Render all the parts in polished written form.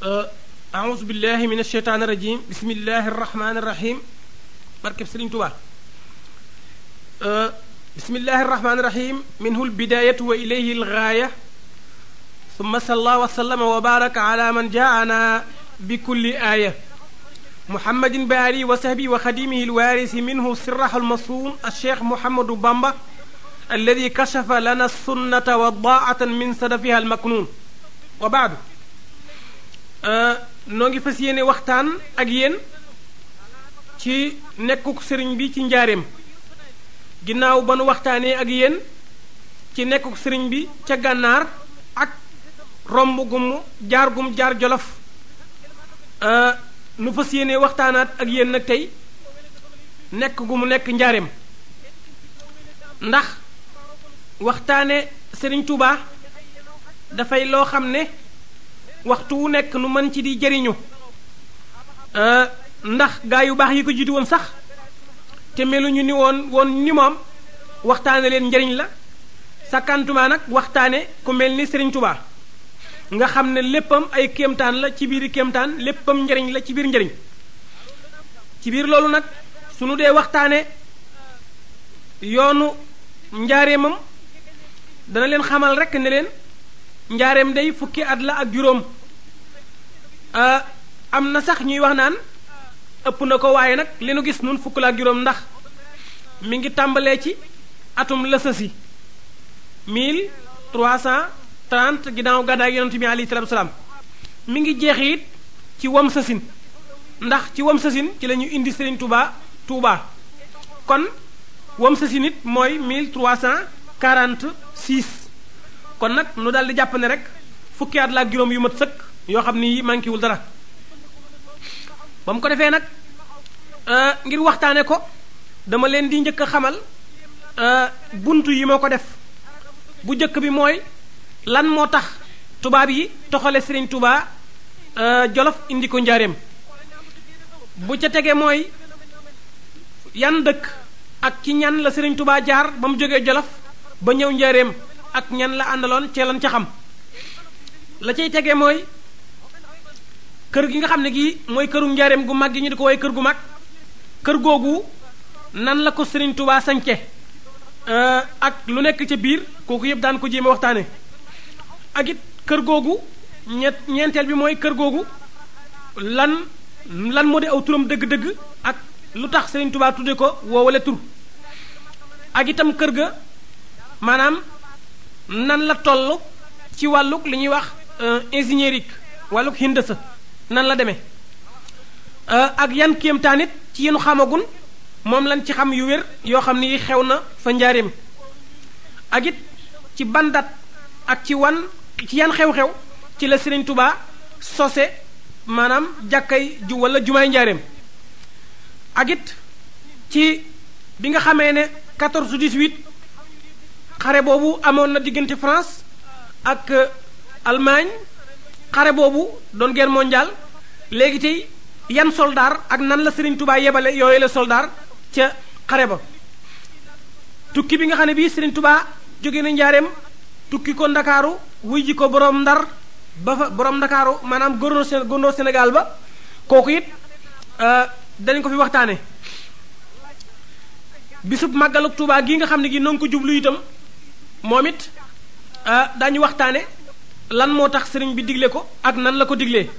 أعوذ بالله من الشيطان الرجيم بسم الله الرحمن الرحيم بركب سرين توبا بسم الله الرحمن الرحيم منه البداية وإليه الغاية ثم صلى الله وسلم وبارك على من جاءنا بكل آية محمد باري وصحبه وخديمه الوارث منه سره المصون الشيخ محمد بامبا الذي كشف لنا السنة وضاعة من صدفها المكنون وبعد noo ngi fas yéene waxtaan ak yéen ci nekkuk sëriñ bi ci njaareem ginnaaw ba nu waxtaanee ak yéen ci nekkuk sëriñ bi ca gànnaar ak romb gum jaar jolof nu fas yéene waxtaanaat ak yéen nag tey nekk gu mu nekk njaareem ndax waxtaane sëriñ Touba dafay loo xam ne waxtu wu nekk nu mën ci di jëriñu ndax gaa yu baax yi ko jiitu woon sax te meluñu ni woon ni moom waxtaane leen njëriñ la sakkantuma nag waxtaane ku mel ni Serigne Touba nga xam ne léppam ay kéemtaan la ci biiri kéemtaan léppam njëriñ la ci biir njëriñ ci biir loolu nag sunu dee waxtaane yoonu njaareemam dana leen xamal rekk ne leen njaareem day fukki at la ak juróom am na sax ñuy wax naan ëpp na ko waaye nag li nu gis nun fukk la ak juróom ndax mi ngi tàmbalee ci atum lësësi 1330 ginnaaw gàddaay yonent bi alayhi salaatu salaam mi ngi jeex it ci wam sasin ndax ci wam sasin ci la ñu indi Serigne Touba kon wam sasin it mooy 1346 kon nag nu daal di jàpp ne rek fukki at la ak juróom yu mat sëkk yoo xam ni manqué wul dara ba mu ko defee nag ngir waxtaane ko dama leen di njëkk a xamal buntu yi moo ko def bu njëkk bi mooy lan moo tax tubaab yi toxale Serigne Touba Jolof indi ko njaareem bu ca tegee mooy yan dëkk ak ci ñan la Serigne Touba jaar ba mu jógee Jolof ba ñëw njaareem ak ñan la àndaloon ceelan ca xam la cay tegee mooy kër gi nga xam ne gii mooy këru njaareem gu mag gi ñu di ko woy kër gu mag kër googu nan la ko Serigne Touba sañce ak lu nekk ca biir kooku yëpp daan ko jéeme waxtaane ak it kër googu ñeenteel bi mooy kër googu lan moo di aw turam dëgg-dëgg ak lu tax Serigne Touba tudde ko woowale tur ak itam kër ga maanaam nan la toll ci wàlluk li ñuy wax ingénierique wàlluk hindasa nan la demee ak yan kéemtaanit ci yenu xamagun moom lañ ci xam yu wér yoo xam ni xew na fa njaareem ak it ci bandat ak ci yan xew-xew ci la Serigne Touba sose maanaam jàkkay wala jumaay njaareem ak it ci bi nga xamee ne 14-18 xare boobu amoon na diggante France ak Allemagne xare boobu doon guerre mondiale léegi tey yan soldaar ak nan la Serigne Touba yebale yooyu la soldaar ca xare ba tukki bi nga xam ne bii Serigne Touba jóge na njaareem tukki ko ndakaaru wuy ji ko borom ndar ba fa borom ndakaaru maanaam gouverneur Sénégal ba kooku it dañ ko fi waxtaane bisub màggaluk Touba gi nga xam ne gi noo ngi ko jublu itam moom it daañu waxtaane lan moo tax sëriñ bi digle ko ak nan la ko diglee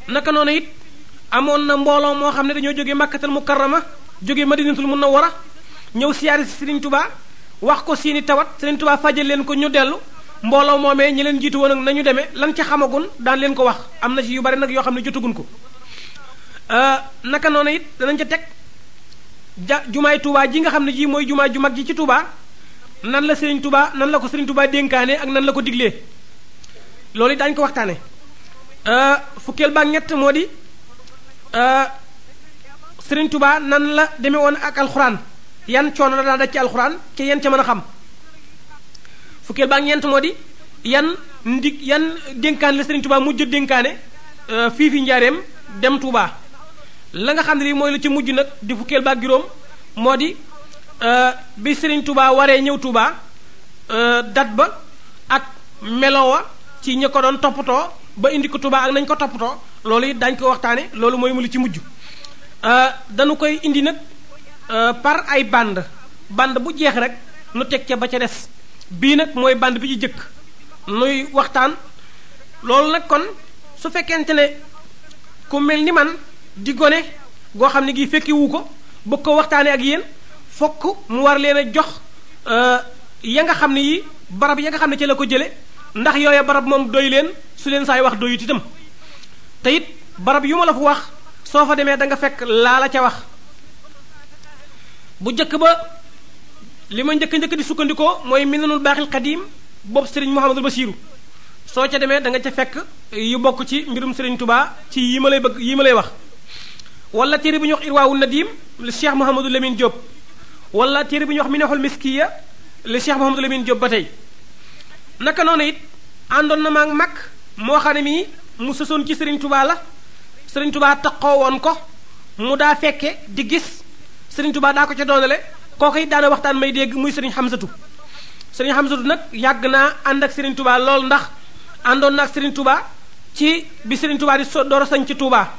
naka noonu it amoon na mbooloo moo xam ne dañoo jóge Makkatal Mukarrama jóge Madinatul Munawwara ñëw siyaare si Serigne Touba wax ko seeni tawat Serigne Touba fajal leen ko ñu dellu mbooloo moomee ñi leen jiitu woon ak nañu demee lan ca xamagun daan leen ko wax am na ci yu bari nag yoo xam ne jotagun ko naka noonu it danañ ca teg jumaay Touba ji nga xam ne ji mooy jumaa ju mag ji ci Touba nan la Serigne Touba nan la ko Serigne Touba dénkaane ak nan la ko diglee loolu daañu ko waxtaane fukkeel ba ñett moo di Serigne Touba nan la demee woon ak alxuraan yan coono la daa daj ci alxuraan ca yan ca mën a xam fukkeel ba ñeent moo di yan dénkaan la Serigne Touba mujj dénkaane fii fi njaareem dem Touba la nga xam ne lii mooy la ci mujj nag di fukkeel ba juróom moo di bi Serigne Touba waree ñëw Touba dat ba ak melowa ci ñi ko doon toppatoo ba indi ko Touba ak nañ ko toppatoo loolu it dañ ko waxtaane loolu mooy mu li ci mujj dañu koy indi nag par ay bande bu jeex rek nu teg ca ba ca des bii nag mooy bande bi ci jëkk nuy waxtaan loolu nag kon su fekkente ne ku mel ni man di gone goo xam ne gi fekki wu ko bëgg ko waxtaane ak yéen fokk mu war leen a jox ya nga xam ne yi barab ya nga xam ne ci la ko jële ndax yooya barab moom doy leen su leen saay wax doyut itam te it barab yu ma la fa wax soo fa demee da nga fekk laa la ca wax bu njëkk ba li ma njëkk di sukkandikoo mooy Minanul Baaxil Xadiim boobu Serigne Mouhamadul Basiiru soo ca demee da nga ca fekk yu bokk ci mbirum Serigne Touba ci yi ma lay bëgg yi ma lay wax wala téere bu ñuy wax Irwaawun Nadiim li Cheikh Mouhamadou Lamine Diop wala téere bu ñuy wax Minahul Miskiya li Cheikh Mouhamadou Lamine Diop ba tey naka noonu it àndoon na maag mag moo xam ne mii mu sësoon ci Serigne Touba la Serigne Touba taqoo woon ko mu daa fekke di gis Serigne Touba daa ko ca doonale kooku it daana waxtaan may dégg muy Serigne Hamsatu Serigne Hamsatu nag yàgg naa ànd ak Serigne Touba lool ndax àndoon na ak Serigne Touba ci bi Serigne Touba di door a sañ ci Touba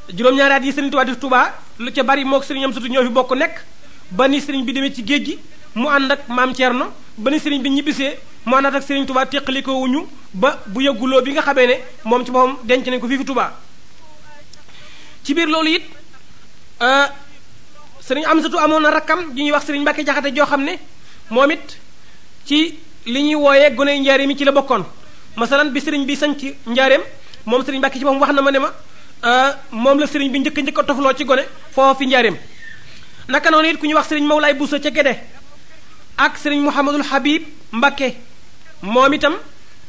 juróom-ñaari at yi Serigne Touba di Touba lu ca bari mook Serigne Hamsatu ñoo fi bokk nekk ba ni Serigne bi demee ci géej gi mu ànd ak maam Thierno ba ni Serigne bi ñibbisee mu àndaat ak Serigne Touba teqalikoo wuñu ba bu yëgguloo bi nga xamee ne moom ci boppam denc nañ ko fii fi Touba ci biir loolu it Serigne Amsatu amoon na rakkam ji ñuy wax Serigne Mbacke Jaxate joo xam ne moom it ci li ñuy wooyee gone njaareem yi ci la bokkoon masalan bi Serigne bi sañ ci njaareem moom Serigne Mbacke ci boppam wax na ma ne ma moom la Serigne bi njëkk a tofloo ci gone foofu fi njaareem naka noonu it ku ñuy wax Serigne Mawlaay Bousso ca Gédé ak Serigne Mouhamadul Habib Mbacke moom itam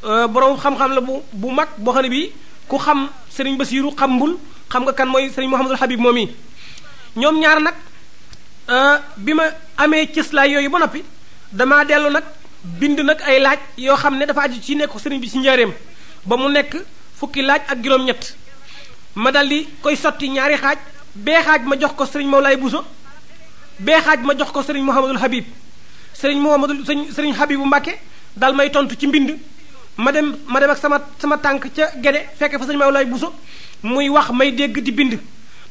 borom xam-xam la bu mag boo xam ne bii ku xam Serigne Basiiru xambul xam nga kan mooy Serigne Mouhamadul Habib moom yi ñoom ñaar nag bi ma amee cëslaay yooyu ba noppi damaa dellu nag bind nag ay laaj yoo xam ne dafa aju ci nekk Serigne bi ci njaareem ba mu nekk fukki laaj ak juróom-ñett ma daldi koy sotti ñaari xaaj bee xaaj ma jox ko Serigne Mawlaay Bousso bee xaaj ma jox ko Serigne Mouhamadul Habib Serigne Habibu Mbacke dal may tontu ci mbind ma dem ak sama tànk ca Gédé fekke fa Serigne Mawlaay Bousso muy wax may dégg di bind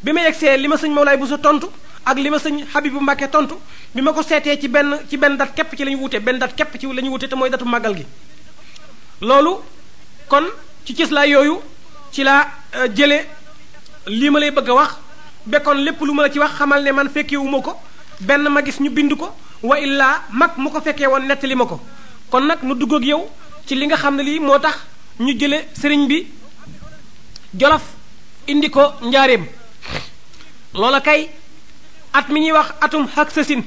bi ma yegsee li ma Serigne Mawlaay Bousso tontu ak li ma Serigne Habibu Mbacke tontu bi ma ko seetee ci benn dat képp ci la ñu wute benn dat képp ci la ñu wute te mooy datu màggal gi loolu kon ci cëslaay yooyu ci laa jële lii ma lay bëgg a wax bekkoon lépp lu ma la ci wax xamal ne man fekkewuma ko benn ma gis ñu bind ko wa illaa mag mu ko fekkee woon nettali ma ko kon nag nu dugg ak yow ci li nga xam ne lii moo tax ñu jële sëriñ bi Jolof indi ko njaareem loola kay at mi ñuy wax atum xak sasin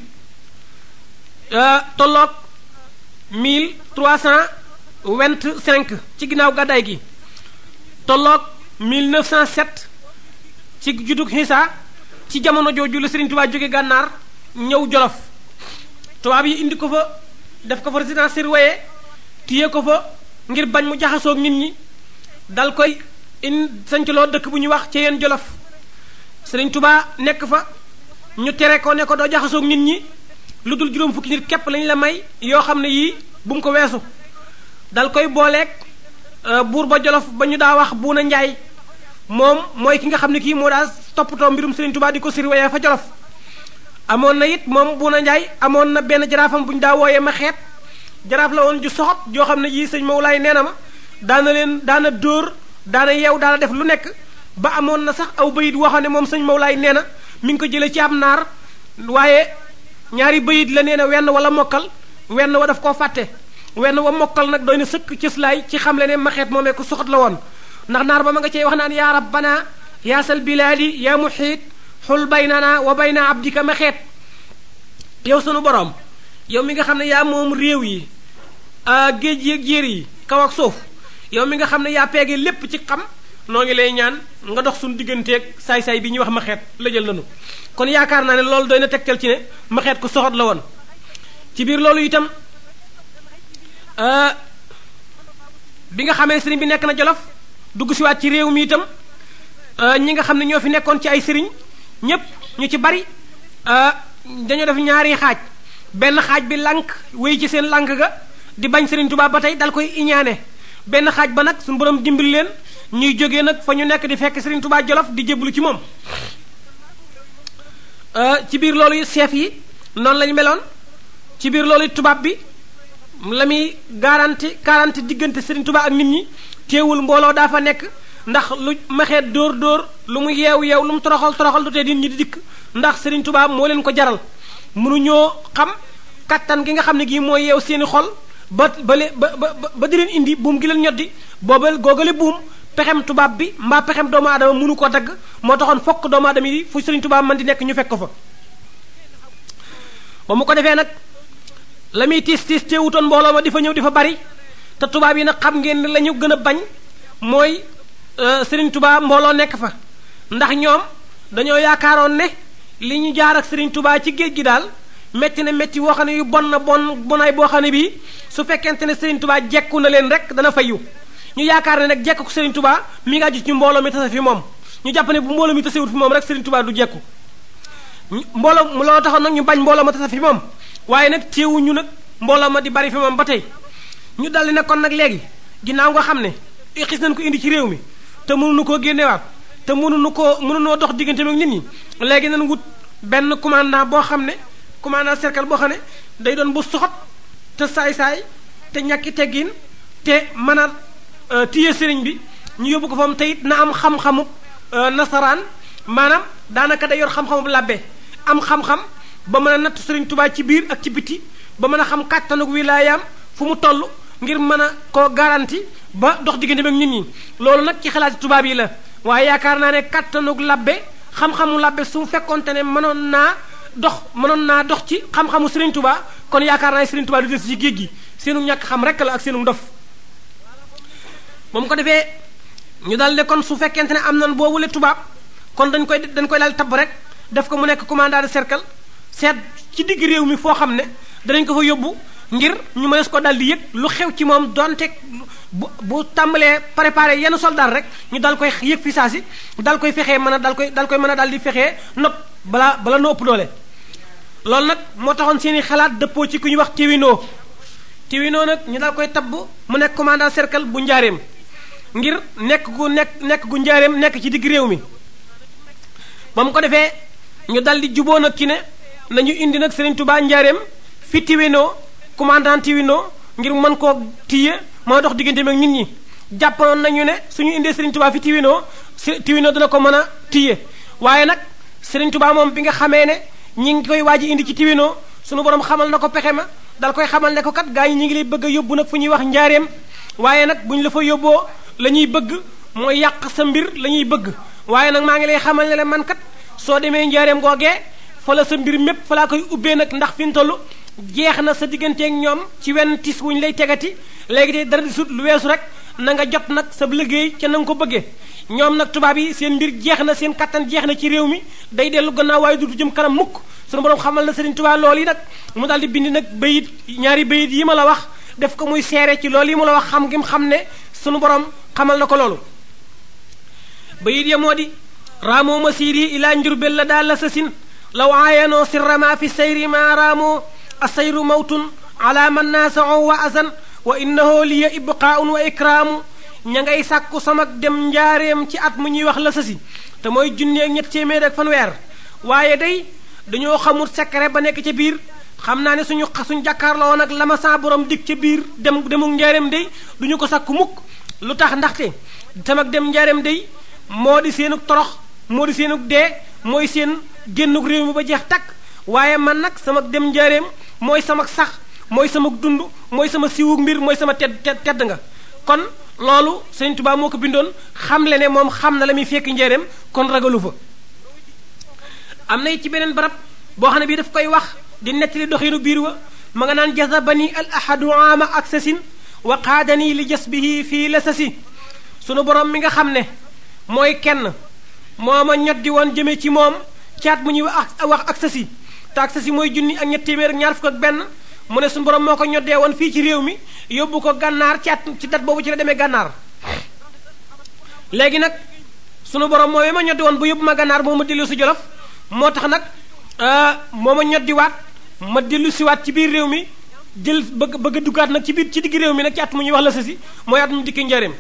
tolloog 1325 ci ginnaaw gàddaay gi tolloog 1907 ci juddug Xiisa ci jamono jooju la Sëriñ Tuubaa jóge gànnaar ñëw Jolof tubaab yi indi ko fa def ko fa résidence surveillée téye ko fa ngir bañ mu jaxasoog nit ñi dal koy sañculoo dëkk bu ñuy wax ci yeen Jolof Sëriñ Tuubaa nekk fa ñu tere ko ne ko doo jaxasoog nit ñi lu dul juróom fukki nit képp lañ la may yoo xam ne yii bu mu ko weesu dal koy booleeg buur ba Jolof ba ñu daa wax Buuna Njaay moom mooy ki nga xam ne kii moo daa toppatoo mbirum Sëriñ Tuubaa di ko surveiller fa Jolof amoon na it moom Buuna Njaay amoon na benn jaraafam bu ñu daa wooyee ma xeet jaraaf la woon ju soxot joo xam ne yii sëñ Mawlaay nee na ma daana dóor daana yeew daana def lu nekk ba amoon na sax aw bayit woo xam ne moom sëñ Mawlaay nee na mi ngi ko jëlee ci ab naar waaye ñaari bayit la nee na wenn wala mokkal wenn wa daf koo fàtte wenn wa mokkal nag doy na sëkk cëslaay ci xam le ne ma xeet moomee ku soxot la woon ndax naar ba ma nga cey wax naan yaa rabbana yaasal bilaadi yaa muxiit xul baynana wa bayna abdika ma xeet yow sunu borom yow mi nga xam ne yaa moom réew yi géej yi ak jéer yi kaw ak suuf yow mi nga xam ne yaa peege lépp ci xam noo ngi lay ñaan nga dox suñu digganteeg saay-saay bi ñuy wax ma xeet la jël nanu kon yaakaar naa ne loolu doy na tegtal ci ne ma xeet ku soxot la woon ci biir loolu itam bi nga xamee sëriñ bi nekk na Jolof dugg siwaat ci réew mi itam ñi nga xam ne ñoo fi nekkoon ci ay sëriñ ñépp ñu ci bari dañoo def ñaari xaaj benn xaaj bi lànk wéy ci seen lànk ga di bañ Sëriñ Tuubaa ba tey dal koy iñaane benn xaaj ba nag suñu borom dimbali leen ñuy jógee nag fa ñu nekk di fekk Serigne Touba Jolof di jébbalu ci moom. ci biir loolu chef yi noonu lañu meloon ci biir loolu tubaab bi la muy garanti diggante Serigne Touba ak nit ñi teewul mbooloo daa fa nekk ndax lu maxee dóor lu mu yeew lu mu toroxal du tee nit ñi di dikk ndax Serigne Touba moo leen ko jaral mënuñoo xam kattan gi nga xam ne gii mooy yeew seeni xol ba di leen indi buum gi leen ñoddi boobal googale buum pexem tubaab bi mbaa pexem doomu aadama mënu koo dagg moo taxoon fokk doomu aadama yi fu Serigne Touba man di nekk ñu fekk ko fa ba mu ko defee nag la muy tiis teewutoon mbooloo ma di fa ñëw di fa bari te tubaab yi nag xam ngeen ne la ñu gën a bañ mooy Serigne Touba mbooloo nekk fa ndax ñoom dañoo yaakaaroon ne li ñu jaar ak Serigne Touba ci géej gi daal metti na metti woo xam ne yu bon na bonaay boo xam ne bii su fekkente ne Serigne Touba jekku na leen rek dana fayu ñu yaakaar ne nag jekku Serigne Touba mi nga aju ci mbooloo mi tase fi moom ñu jàpp ne bu mbooloo mi tasewut fi moom rek Serigne Touba du jekku mbooloo mu loo taxoon nag ñu bañ mbooloo ma tase fi moom waaye nag teewuñu nag mbooloo ma di bari fi moom ba tey ñu daldi ne kon nag léegi ginnaaw nga xam ne xis nañ ko indi ci réew mi te mënuñu koo génnewaat te mënunoo dox diggante ak nit ñi léegi nañ wut benn commandant boo xam ne commandant cercle boo xam ne day doon bu soxot te saay-saay te ñàkki teggin te mën a téye sëriñ bi ñu yóbbu ko fam te it na am xam-xamu nasaraan maanaam daanaka day yor xam-xamu labbe am xam-xam ba mën a natt Serigne Touba ci biir ak ci biti ba mën a xam kàttanug wilaayaam fu mu toll ngir mën a koo garanti ba dox diggante ak nit ñi loolu nag ci xalaati tubaab yi la waaye yaakaar naa ne kàttanug labbe xam-xamu labbe su fekkoonte ne mënoon naa dox ci xam-xamu Serigne Touba kon yaakaar naa ne Serigne Touba du des ci géej gi seenu ñàkk xam rek la ak seenu ndof moom ko defee ñu dal ne kon su fekkente ne am nan boobule tubaab kon dañ koy daal tabb rek def ko mu nekk commandant de cercle seet ci digg réew mi foo xam ne danañ ko fa yóbbu ngir ñu mënees ko dal di yëg lu xew ci moom donte bu tàmbalee préparé yenn soldat rek ñu dal koy yëg fi saa si dal koy fexee mën a dal koy mën a dal di fexee not bala no ëpp doole loolu nag moo taxoon seeni xalaat dëppoo ci ku ñu wax Tiwinoo nag ñu dal koy tabb mu nekk commandant cercle bu njaareem ngir nekk gu njaareem nekk ci digg réew mi ba mu ko defee ñu dal di juboo nag ci ne nañu indi nag Serigne Touba njaareem fi Tiwinoo commandant Tiwinoo ngir mën koo tiye moo dox diggante ak nit ñi jàppoon nañu ne suñu indee Serigne Touba fi Tiwinoo dana ko mën a tiye waaye nag Serigne Touba moom bi nga xamee ne ñi ngi koy waaj indi ci Tiwinoo suñu borom xamal na ko pexe ma dal koy xamal ne ko kat gaa ñi ngi lay bëgg a yóbbu nag fu ñuy wax njaareem waaye nag bu ñu la fa yóbboo la ñuy bëgg mooy yàq sa mbir la ñuy bëgg waaye nag maa ngi lay xamal ne la man kat soo demee njaareem googee fa la sa mbir mépp fa laa koy ubbee nag ndax fi mu toll jeex na sa digganteeg ñoom ci wenn tis wuñu lay tegati léegi de dara di sut lu weesu rek na nga jot nag sa liggéey ca na nga ko bëggee ñoom nag tubaab yi seen mbir jeex na seen kattan jeex na ci réew mi day dellu gannaaw waaye du jëm kanam mukk sunu borom xamal na Serigne Touba loolu yi nag mu daal di bind nag bayit ñaari bayit yi ma la wax def ko muy seere ci loolu yi ma la wax xam ngim xam ne sunu borom xamal na ko loolu bayit ya moo di raamoo masiri ila njurbel la daal la sasin law aayanoo sirrama fi sayri ma raamoo asayru mawtun ala man naasao wa azan wa innahu liya ibqaaun wa ikraamu ña ngay sàkku samak dem njaareem ci at mu ñuy wax la sasi te mooy junni ak ñett téeméer ak fanweer waaye day dañoo xamul secret ba nekk ca biir xam naa ne suñu jàkkaarloo woon ak la ma saa borom dig ca biir demuk njaareem day duñu ko sàkku mukk lu tax ndaxte samak dem njaareem day moo di seenug torox moo di seenug dee mooy seen génnug réew mi ba jeex takk waaye man nag sama dem njaareem mooy sama sax mooy sama dund mooy sama siwug mbir mooy sama tedd nga kon loolu Sëriñ Tuubaa moo ko bindoon xam le ne moom xam na la muy fekk njaareem kon ragalu fa am na it ci beneen barab boo xam ne bii daf koy wax di nettali doxinu biir wa ma nga naan jazabani al ahadu ama ak sasin wa qaadani li jasbihi fii la sasi sunu borom mi nga xam ne mooy kenn moo ma ñoddi woon jëme ci moom caat mu ñuy wax ak sasi te ak sasi mooy junni ak ñett téeméer ak ñaar fukk ak benn mu ne suñu borom moo ko ñoddee woon fii ci réew mi yóbbu ko gànnaar ci dat boobu ci la demee gànnaar léegi nag sunu borom moo ma ñoddi woon bu yóbbu ma gànnaar moo ma dellu si Jolof moo tax nag moo ma ñoddiwaat ma dellu siwaat ci biir réew mi jël bëgg a duggaat nag ci biir ci digg réew mi nag ci at mu ñuy wax la sësi mooy at mu dikkee njaareem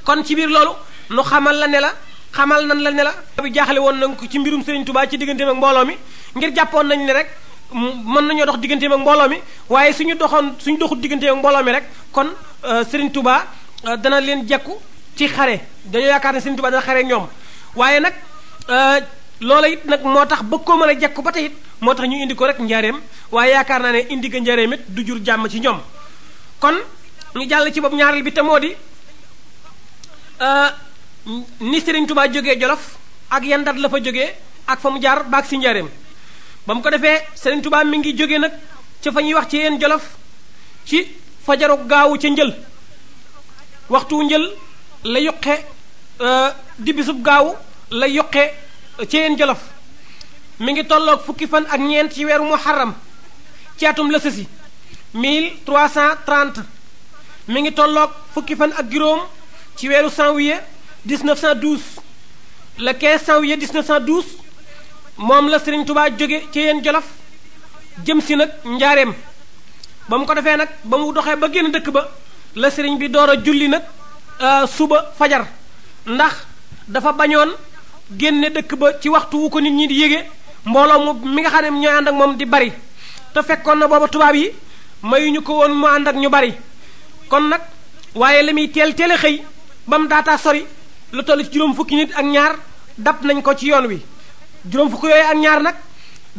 kon ci biir loolu nu xamal la ne la xamal nan la ne la bi jaaxale woon nañ ko ci mbirum Serigne Touba ci digganteem ak mbooloo mi ngir jàppoon nañ ne rek mën nañoo dox digganteem ak mbooloo mi waaye suñu doxul digganteem ak mbooloo mi rek kon Serigne Touba dana leen jekku ci xare dañoo yaakaar ne Serigne Touba dana xare ñoom waaye nag loola it nag moo tax bëgg koo mën a jekku ba tey it moo tax ñu indi ko rek njaareem waaye yaakaar naa ne indi ga njaareem it du jur jàmm ci ñoom kon ñu jàll ci bopp ñaareel bi te moo di ni Serigne Touba jógee Jolof ak yan dat la fa jógee ak fa mu jaar baag si njaareem ba mu ko defee Serigne Touba mi ngi jógee nag ca fa ñuy wax ci yeen Jolof ci fajaru gaawu ca njël waxtu njël la yoqe di bisub gaawu la yoqe ci yeen Jolof mi ngi tolloog fukki fan ak ñeent ci weeru muharram ci atum la sësi 1330 mi ngi tolloog fukki fan ak juróom ci weeru janvier 1912 le 15 janvier 1912 moom la Serigne Touba jóge ci yeen Jolof jëm si nag njaareem ba mu ko defee nag ba mu doxee ba génn dëkk ba la Serigne bi door a julli nag suba fajar ndax dafa bañoon génne dëkk ba ci waxtu wu ko nit ñi di yége mbooloo mi nga xam ne ñooy ànd ak moom di bari te fekkoon na booba tubaab yi mayuñu ko woon mu ànd ak ñu bari kon nag waaye la muy teel a xëy ba mu daataa sori lu toll ci juróom fukki nit ak ñaar dab nañ ko ci yoon wi juróom fukki yooyu ak ñaar nag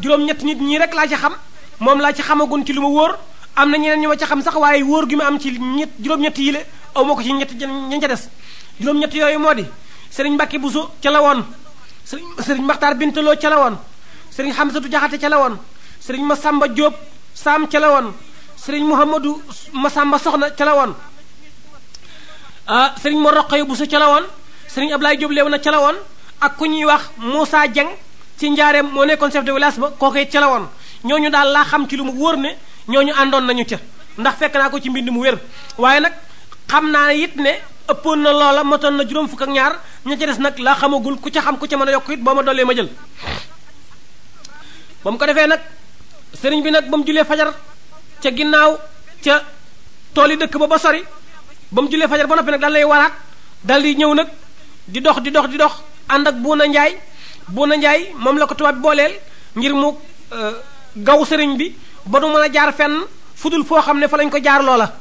juróom-ñetti nit ñii rek laa ci xam moom laa ci xamagun ci lu ma wóor am na ñeneen ñu ma ci xam sax waaye wóor gi ma am ci juróom-ñetti yi la aw ma ko ci ña ca des juróom-ñetti yooyu moo di Serigne Mbacke Bousso ca la woon Serigne Makhtar Bintaloo ca la woon Serigne Hamsatu Jaxate ca la woon Serigne Masamba Diop Sam ca la woon Serigne Mouhamadou Masamba Soxna ca la woon Serigne Mor Roqaye Bousso ca la woon Serigne Ablaye Diop Léw na ca la woon ak ku ñuy wax Moussa Dieng ci njaareem moo nekkoon chef de village ba kooku ca la woon ñooñu daal laa xam ci lu mu wóor ne ñooñu àndoon nañu ca ndax fekk naa ko ci mbind mu wér waaye nag xam naa it ne ëppoon na loola motoon na juróom fukk ak ñaar ña ca des nag laa xamagul ku ca xam ku ca mën a yokk it boo ma dollee ma jël ba mu ko defee nag sëriñ bi nag ba mu julee fajar ca ginnaaw ca tool yi dëkk ba sori ba mu julee fajar ba noppi nag dal lay waraat dal di ñëw nag di dox ànd ak Buuna Njaay moom la ko tubaab bi booleel ngir mu gaw sëriñ bi ba du mën a jaar fenn fudul foo xam ne fa lañ ko jaar loola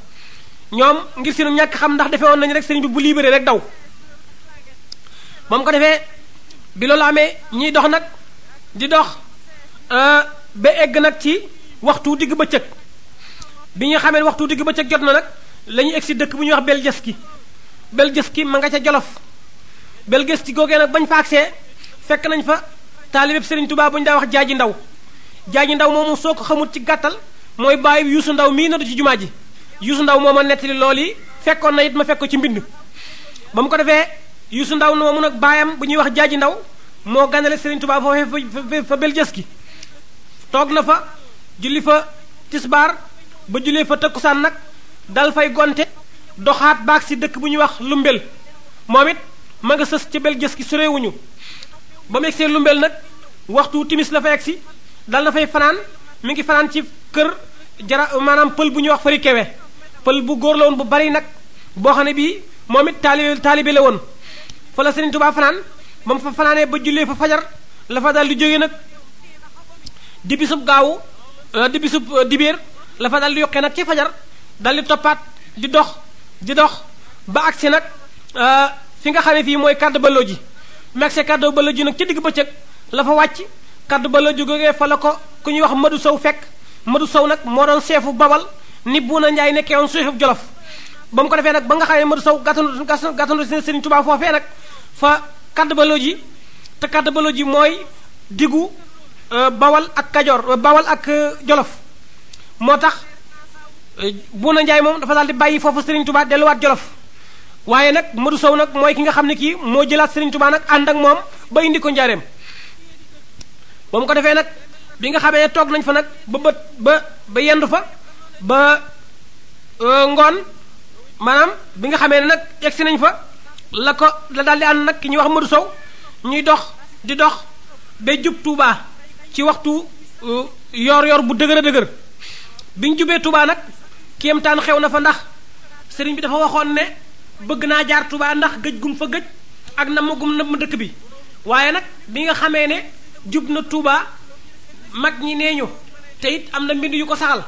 ñoom ngir sinu ñàkk xam ndax defe woon nañu rek sëriñ bi bu libéré rek daw moom ko defee bi loolu amee ñiy dox nag di dox ba egg nag ci waxtu digg bëccëg bi ñu xamee waxtu digg bëccëg jot na nag la ñu egg si dëkk bu ñuy wax Beljeski ma nga ca Jolof Beljeski googee nag bañ fa agsee fekk nañ fa taalibeb Serigne Touba bu ñu daa wax Jaaji Ndaw moomu soo ko xamut ci gàttal mooy bàyyi Yuusu Ndaw mii nadu ci jumaa ji Yuusu Ndaw moo ma nettali loolu yi fekkoon na it ma fekk ko ci mbind ba mu ko defee Yuusu Ndaw moomu nag baayam bu ñuy wax Jaaji Ndaw moo ganale Serigne Touba foofee fa Beljeski toog na fa julli fa tisbaar ba jullee fa tëkkusaan nag dal fay gonte doxaat baag si dëkk bu ñuy wax Lumbel moom it ma nga sës ca Beljeski soreewuñu ba mu egsee Lumbel nag waxtu timis la fa egsi dal na fay fanaan mi ngi fanaan ci kër maanaam pël bu ñuy wax Fari Kewe pël bu góor la woon bu bari nag boo xam ne bii moom it taalibe la woon fa la Serigne Touba fanaan ba mu fa fanaanee ba jullee fa fajar la fa dal di jógee nag di bisub gaawu di bisub dibéer la fa dal di yokkee nag ci fajar dal di toppaat di dox ba agsi nag fi nga xam ne fii mooy kàddu ballo ji mu agsee kàddu ballo ji nag ci digg bëccëg la fa wàcc kàddu ballo ji googee fa la ko ku ñuy wax Madu Sow fekk Madu Sow nag moo doon seefu Bawal ni Buuna Njaay nekkee woon seefu Jolof ba mu ko defee nag ba nga xam ne Madu Sow gàttandu Serigne Touba foofee nag fa kàddu ballo ji te kàddu ballo ji mooy diggu Bawal ak Kajoor Bawal ak Jolof moo tax Buuna Njaay moom dafa daal di bàyyi foofu Serigne Touba delluwaat Jolof waaye nag Madu Sow nag mooy ki nga xam ne kii moo jëlaat Serigne Touba nag ànd ak moom ba indi ko njaareem ba mu ko defee nag bi nga xamee toog nañ fa nag ba yendu fa ba ngoon maanaam bi nga xamee ne nag egsi nañ fa la daal di ànd nag ki ñuy wax Madu Sow ñuy dox ba jub Touba ci waxtu yor bu dëgër biñ jubee Touba nag kéemtaan xew na fa ndax sëriñ bi dafa waxoon ne bëgg naa jaar Touba ndax gëj gum fa gëj ak namm gum namm dëkk bi waaye nag bi nga xamee ne jub na Touba mag ñi nee ñu te it am na mbind yu ko saxal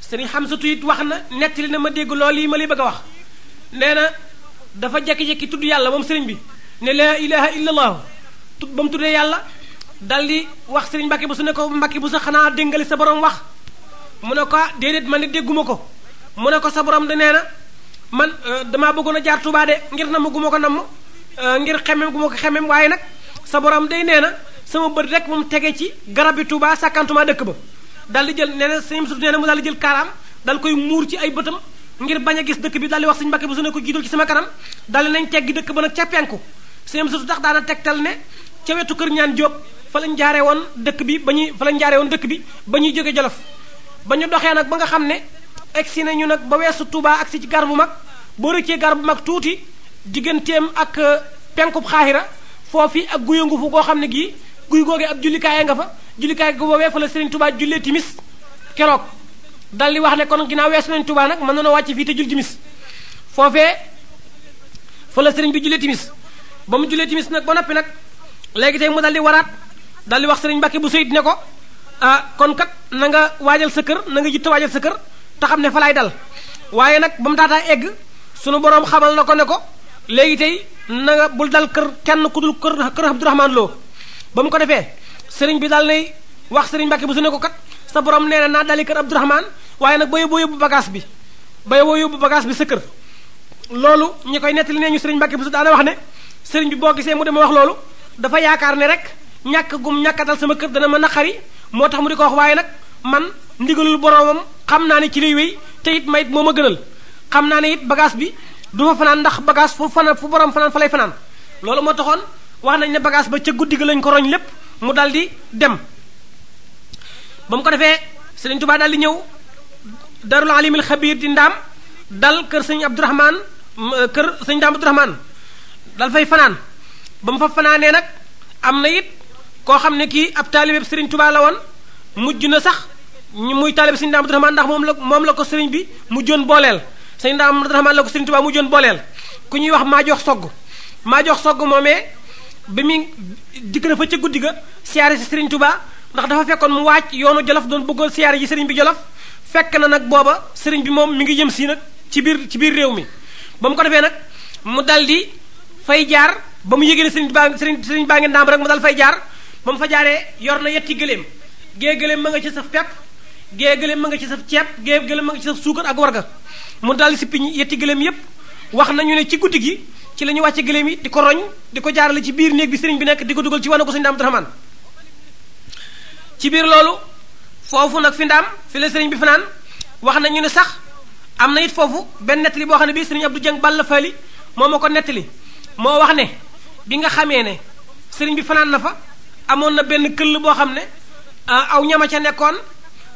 sëriñ Xamsatu it wax na nettali na ma dégg loolu yi ma lay bëgg a wax nee na dafa jekki-jekki tudd yàlla moom sëriñ bi ne laa ilaha illa allah ba mu tuddee yàlla dal di wax sëriñ Mbàkke bu su ne ko Mbàkke bu sa xanaa déngali sa borom wax mu ne ko déedéet man ne dégguma ko mu ne ko sa borom de nee na man damaa bëggoon a jaar Touba de ngir namm gu ma ko namm ngir xemem gu ma ko xemem waaye nag sa borom day nee na sama bët rek moom tege ci garab bi Touba sàkkantuma dëkk ba dal di jël nee na sëñ Sut nee na mu daal di jël kaaraam dal koy muur ci ay bëtam ngir bañ a gis dëkk bi dal di wax sëñ Mbàkke bu su ne ko jiital ci sama kanam dal di nañ teggi dëkk ba nag ca penku sëñ Sut tax daana tegtal ne ca wetu kër ñaan Jóob fa lañ jaaree woon dëkk bi ba ñuy jóge Jolof ba ñu doxee nag ba nga xam ne egsi nañu nag ba weesu Touba agsi ci gar bu mag boo rëccee gar bu mag tuuti digganteem ak penkub xaaxira foofu ak guyangu fu goo xam ne gii guy googee ab jullikaay nga fa jullikaay gu boobee fa la Serigne Touba jullee timis keroog dal di wax ne kon ginnaaw weesu nañ Touba nag mën na noo wàcc fii te jul timis foofee fa la Serigne bi jullee timis ba mu jullee timis nag ba noppi nag léegi tey mu dal di waraat dal di wax Serigne Mbàkke bu seyit ne ko kon kat na nga waajal sa kër na nga jitte waajal sa kër te xam ne fa laay dal waaye nag ba mu daataa egg sunu boroom xamal na ko ne ko léegi tey na nga bul dal kër kenn ku dul kër Abdourahmane Lo ba mu ko defee sëriñ bi daal nay wax sëriñ Mbàkke bu su ne ko kat sa borom nee na naa dali kër Abdourahmane waaye nag ba yóbbu bagage bi sa kër loolu ñi koy nettali nee ñu sëriñ Mbàkke bu su daana wax ne sëriñ bi boo gisee mu dema wax loolu dafa yaakaar ne rek ñàkkatal sama kër dana ma naqari moo tax mu di ko wax waaye nag man ndigalul boromam xam naa ne ci lay wéy te it ma it moo ma gënal xam naa ne it bagage bi du fa fanaan ndax bagage fu borom fanaan fa lay fanaan loolu moo taxoon wax nañ ne bagage ba ca guddi ga lañ ko roñ lépp mu dal di dem ba mu ko defee Sëriñ Tuubaa daal di ñëw Darul Alimil Xabiir di ndaam dal kër sëñ Abdourahmane kër sëñ Daam Abdourahmane dal fay fanaan ba mu fa fanaanee nag am na it koo xam ne kii ab taalibe Sëriñ Tuubaa la woon mujj na sax muy taalibe sëñ Daam Abdourahmane ndax moom la ko sëriñ bi mujjoon booleel sëñ Daam Abdourahmane la ko Sëriñ Tuubaa mujjoon booleel ku ñuy wax maa jox sogg moomee bi muy dikk na fa ca guddi ga siyaare si Sëriñ Tuubaa ndax dafa fekkoon mu waaj yoonu Jolof doon bëggoon siyaare ji sëriñ bi Jolof fekk na nag booba sëriñ bi moom mi ngi jëm si nag ci biir réew mi ba mu ko defee nag mu dal di fay jaar ba mu yégée ne sëriñ baa ngi ndaam rek mu dal fay jaar ba mu fa jaaree yor na yetti gëléem gée gëléem ma nga ci saf pepp gée gëléem ma nga ci saf ceeb gée gëléem ma nga ci saf suukar ak warga mu dal di sippi yetti gëléem yépp wax nañu ne ci guddi gi ci la ñu wàcce gëléem yi di ko roñ di ko jaarale ci biir néeg bi sëriñ bi nekk di ko dugal ci wane ko sëriñ Daam Abdourahmane ci biir loolu foofu nag fi ndaam fi la sëriñ bi fanaan wax nañu ne sax am na it foofu benn nettali boo xam ne bii sëriñ Abdou Dieng Balla Fali moo ma ko nettali moo wax ne bi nga xamee ne sëriñ bi fanaan na fa amoon na benn këll boo xam ne aw ñama ca nekkoon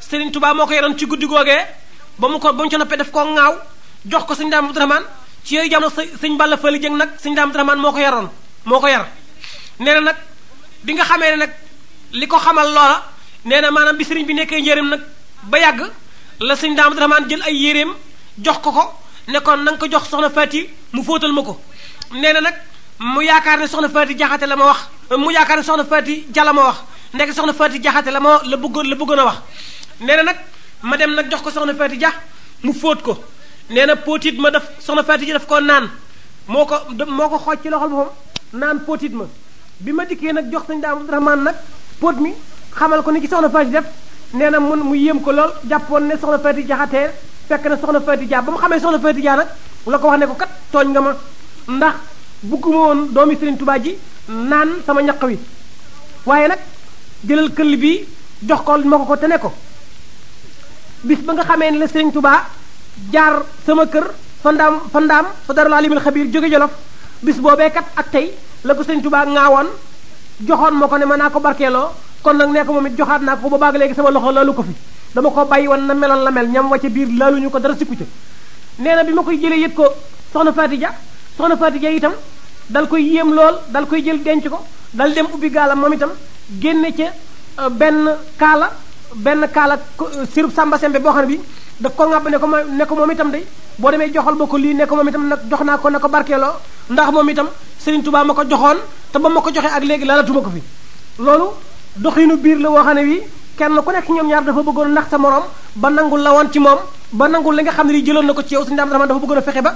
sëriñ Touba moo ko yoroon ci guddi googee ba mu ca noppee daf koo ŋaaw jox ko sëñ Daam Abdourahmane ci yooyu jamono sëñ Balla Fali Dieng nag sëñ Daam Abdourahmane moo ko yar nee na nag bi nga xamee ne nag li ko xamal loola nee na maanaam bi sëriñ bi nekkee njëriñ nag ba yàgg la sëñ Daam Abdourahmane jël ay yéreem jox ko nekkoon na nga ko jox soxna Faati mu fóotal ma ko nee na nag mu yaakaar ne soxna Faati Jaxate la ma wax mu yaakaar ne soxna Faati Jalla ma wax ndekk soxna Faati Jaxate la bëggoon a wax nee na nag ma dem nag jox ko soxna Faati Ja mu fóot ko nee na póotit ma daf soxna Faati Ja daf koo naan moo ko xooj ci loxol boppam naan póotit ma bi ma dikkee nag jox sëñ Daam Abdourahmane nag póot mi xamal ko ni ci soxna Faati def nee na mu yéem ko lool jàppoon ne soxna Faati Jaxate fekk na soxna Faati Ja ba mu xamee soxna Faati Ja nag la ko wax ne ko kat tooñ nga ma ndax bugguma woon doomi Sëriñ Tuubaa ji naan sama ñaq wi waaye nag jëlal këll bi jox ko ma ko te ne ko bis ba nga xamee ne la Sëriñ Tuubaa jaar sama kër fa ndaam fa Darul Alimil Xabiir jóge Jolof bis boobee kat ak tey la ko Sëriñ Tuubaa ŋaawoon joxoon ma ko ne ma naa ko barkeeloo kon nag nee ko moom it joxaat naa ko ba baag léegi sama loxo laalu ko fi dama ko bàyyi woon na meloon la mel ñam wacce biir laaluñu ko dara sikku ca nee na bi ma koy jëlee yët ko soxna Faati Ja itam dal koy yéem lool dal koy jël denc ko dal dem ubbi gaalam moom itam génne ca benn kaala benn kaala sirub sàmba sembe boo xam ne bi daf ko ŋàbb ne ko moom itam de boo demee joxal ba ko lii ne ko moom itam nag jox naa ko ne ko barkeeloo ndax moom itam Serigne Touba ma ko joxoon te ba ma ko joxee ak léegi lalatuma ko fi loolu doxinu biir la woo xam ne wi kenn ku nekk ñoom ñaar dafa bëggoon nax sa morom ba nangul la woon ci moom ba nangul li nga xam ne li jëloon na ko ci yow Serigne Abdourahmane dafa bëggoon a fexe ba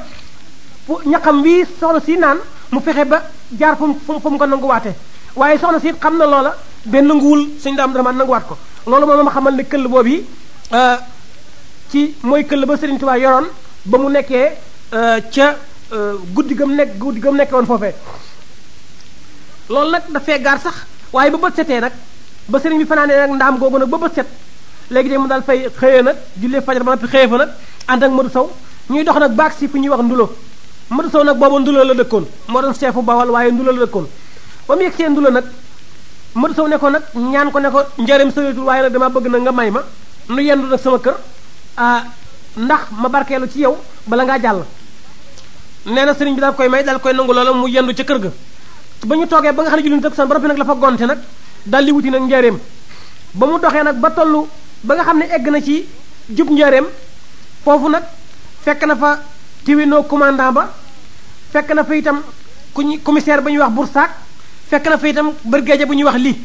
ñaqam wii soxna si naan mu fexe ba jaar fu mu ko nanguwaatee waaye soxna si xam na loola benn nanguwul Serigne Abdourahmane nanguwaat ko loolu moom ma xamal ne këll boobu yi ci mooy këll ba Serigne Touba yoroon ba mu nekkee ca guddi gam nekkee woon foofee loolu nag dafee gaar sax waaye ba bët setee nag ba sëriñ bi fanaanee nag ndaam googu nag ba bët set léegi de mu daal fay xëyee nag jullee fajar ba noppi xëyee fa nag ànd ak Modou Sow ñuy dox nag baag si fu ñuy wax ndulo Modou Sow nag booba ndulo la dëkkoon moo doon seefu Bawal waaye ndulo la dëkkoon ba mu yegg see ndulo nag Modou Sow ne ko nag ñaan ko ne ko njëriñ sëritul waaye nag dama bëgg nag nga may ma nu yendu nag sama kër ndax ma barkeelu ci yow bala ngaa jàll nee na sëriñ bi daal koy may daal koy nangu loola mu yendu ca kër ga ba ñu toogee ba nga xam ne julli takkusaan ba noppi nag la fa gonte nag daal di wuti nag njaareem ba mu doxee nag ba tollu ba nga xam ne egg na ci jub njaareem foofu nag fekk na fa tiwinoo commandant ba fekk na fa itam commissaire ba ñuy wax Boursac fekk na fa itam brigadier bu ñuy wax lii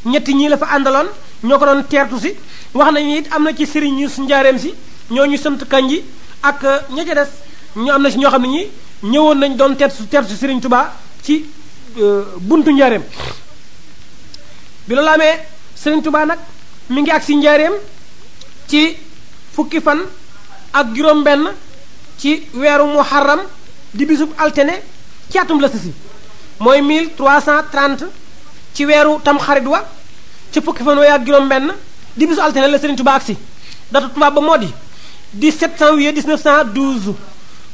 ñetti ñii la fa àndaloon ñoo ko doon teertu si wax nañu it am na ci sëriñ ñu njaareem si ñoo ñu sant kanji ak ña ca des ñu am na si ñoo xam ne ñi ñëwoon nañ doon teertu si Sëriñ Touba ci buntu njaareem bi loolu amee Sëriñ Touba nag mi ngi agsi njaareem ci fukki fan ak juróom-benn ci weeru muharram di bisub altine ci atum la si mooy 1330 ci weeru tam xarit wa ci fukki fan waaye ak juróom-benn di bisu altine la Sëriñ Touba agsi datu tubaab ba moo di 17 janvier 1912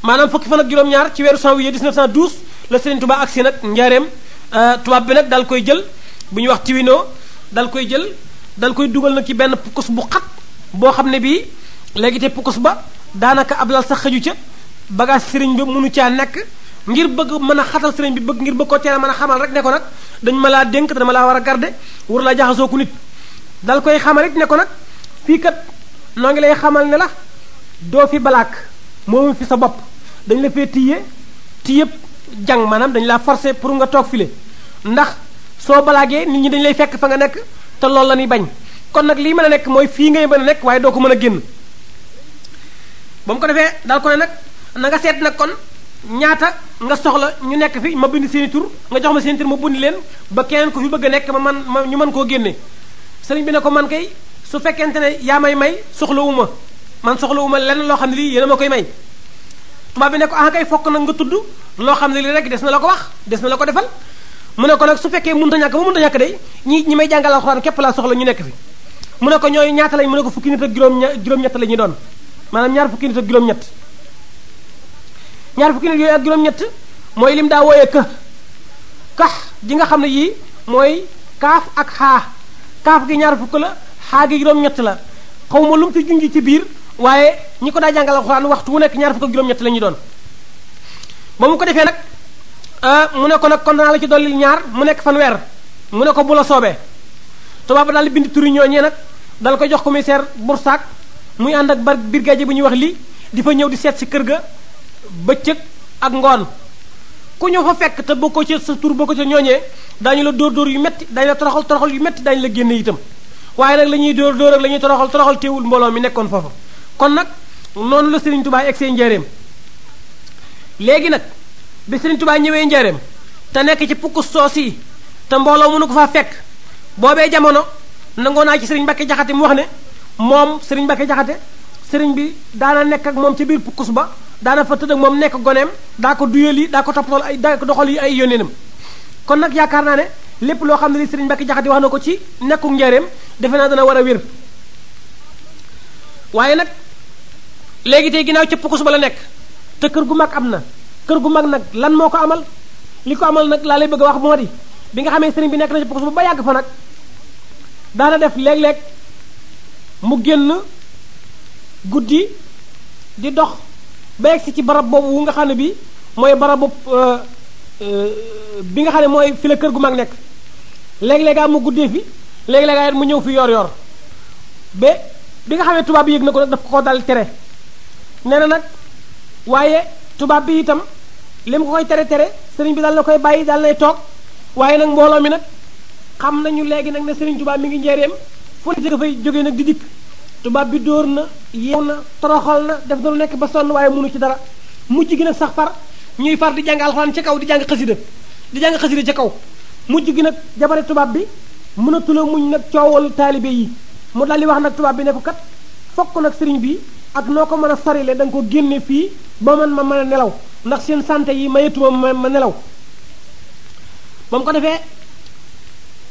maanaam fukki fan ak juróom-ñaar ci weeru janvier 1912 la Sëriñ Touba agsi nag njaareem tubaab bi nag dal koy jël bu ñuy wax tiwinoo dal koy jël dal koy dugal nag ci benn pukkus bu xat boo xam ne bii léegi te pukkus ba daanaka ab lal sax xëju ca bagage sëriñ bi mënu caa nekk ngir bëgg mën a xatal sëriñ bi ngir bëgg ko teel a mën a xamal rek ne ko nag dañ ma laa dénk te dama laa war a garde war laa jaxasoo ku nit dal koy xamal it ne ko nag fii kat noo ngi lay xamal ne la doo fi balaak moomu fi sa bopp dañ la fee tiyëb jàng maanaam dañ laa forcé pour nga toog file ndax soo balaagee nit ñi dañ lay fekk fa nga nekk te loolu la ñuy bañ kon nag lii mën a nekk mooy fii ngay mën a nekk waaye doo ko mën a génn ba mu ko defee daal ko ne nag na nga seet nag kon ñaata nga soxla ñu nekk fi ma bind seeni tur nga jox ma seeni tur ma bundi leen ba keneen ko fi bëgg a nekk ma ñu mën koo génne sëriñ bi ne ko man kay su fekkente ne yaa may soxlawuma man soxlawuma lenn loo xam ne lii yéen a ma koy may tubaab bi ne ko ah kay fokk nag nga tudd loo xam ne lii rek des na la ko wax des na la ko defal mu ne ko nag su fekkee mënta ñàkk ba mënta ñàkk day ñi may jàngal alxuraan képp laa soxla ñu nekk fi mu ne ko ñooy ñaata lañ mu ne ko fukki nit ak juróom-ñett la ñuy doon maanaam ñaar fukki nit ak juróom-ñett ñaar fukki nit yooyu ak juróom-ñett mooy lim daa wooyee kax ji nga xam ne yii mooy kaaf ak xaa kaaf gi ñaar fukk la xaa gi juróom-ñett la xaw ma lu mu fi junj ci biir waaye ñi ko daa jàngal alxuraan waxtu wu nekk ñaar fukk ak juróom-ñett la ñuy doon ba mu ko defee nag mu ne ko nag kon danaa la ci dolli ñaar mu nekk fanweer mu ne ko bu la soobee tubaab ba daal di bind turi ñooñee nag dal ko jox commissaire Boursac muy ànd ak brigadier bu ñuy wax lii di fa ñëw di seet si kër ga bëccëg ak ngoon ku ñëw fa fekk te bokkoo ci sa tur bokkoo ci ñooñee daañu la dóor yu metti daañu la toroxal yu metti daañu la génne itam waaye nag la ñuy dóor ak la ñuy toroxal teewul mbooloo mi nekkoon foofa kon nag noonu la Serigne Touba egg see njaareem léegi nag bi Serigne Touba ñëwee njaareem te nekk ci pukkus soos yi te mbooloo mënu ko faa fekk boobee jamono nangoo naa ci Serigne Mbacké Jaxate mu wax ne moom Serigne Mbacké Jaxate Serigne bi daana nekk ak moom ci biir pukkus ba daana fa tëdd ak moom nekk goneem daa ko duyal yi daa ko toppatool daa ko doxal yi ay yónneenam kon nag yaakaar naa ne lépp loo xam ne li Serigne Mbacké Jaxate wax na ko ci nekku njaareem defe naa dana war a wér waaye nag léegi tey ginnaaw ca pukkus ba la nekk te kër gu mag am na kër gu mag nag lan moo ko amal li ko amal nag laa lay bëgg a wax moo di bi nga xamee sëriñ bi nekk na ci pukkus ba yàgg fa nag daana def léeg-léeg mu génn guddi di dox ba yegsi ci barab boobu wu nga xam ne bi mooy barabu bi nga xam ne mooy fi la kër gu mag nekk léeg-léegaa mu guddee fi léeg-léegaa mu ñëw fi yor ba bi nga xamee tubaab bi yëg na ko nag daf ko dal tere nee na nag waaye tubaab bi itam li mu ko koy tere sëriñ bi daal na koy bàyyi daal nay toog waaye nag mbooloo mi nag xam nañu léegi nag ne sëriñ tubaab mi ngi njeereem fu ne dafay jógee nag di dikk tubaab bi dóor na yeew na toroxal na def na lu nekk ba sonn waaye mënu ci dara mujj gi nag sax far ñuy far di jàng alxuraan ca kaw di jàng xasida ca kaw mujj gi nag jabare tubaab bi mënatula muñ nag coowal taalibe yi mu daal di wax nag tubaab bi ne ko kat fokk nag sëriñ bi ak noo ko mën a sorile da nga ko génne fii ba man ma mën a nelaw ndax seen santé yi mayetuma ma nelaw ba mu ko defee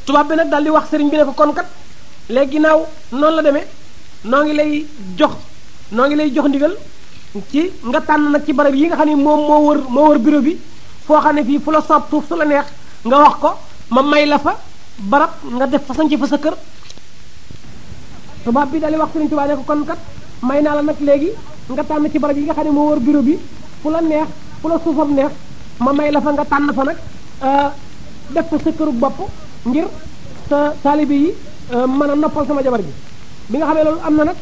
tubaab bi nag daal di wax sëriñ bi ne ko kon kat léegi ginnaaw noonu la demee noo ngi lay jox ndigal ci nga tànn nag ci barab yi nga xam ne moom moo wër bureau bi foo xam ne fii fu la soob suuf su la neex nga wax ko ma may la fa barab nga def fa sanc fa sa kër tubaab bi daal di wax sëriñ tubaab ne ko kon kat may naa la nag léegi nga tànn ci barab yi nga xam ne moo wër bureau bi fu la neex fu la suufam neex ma may la fa nga tànn fa nag def fa sa këru bopp ngir sa taalibe yi mën a noppal sama jabar bi bi nga xamee loolu am na nag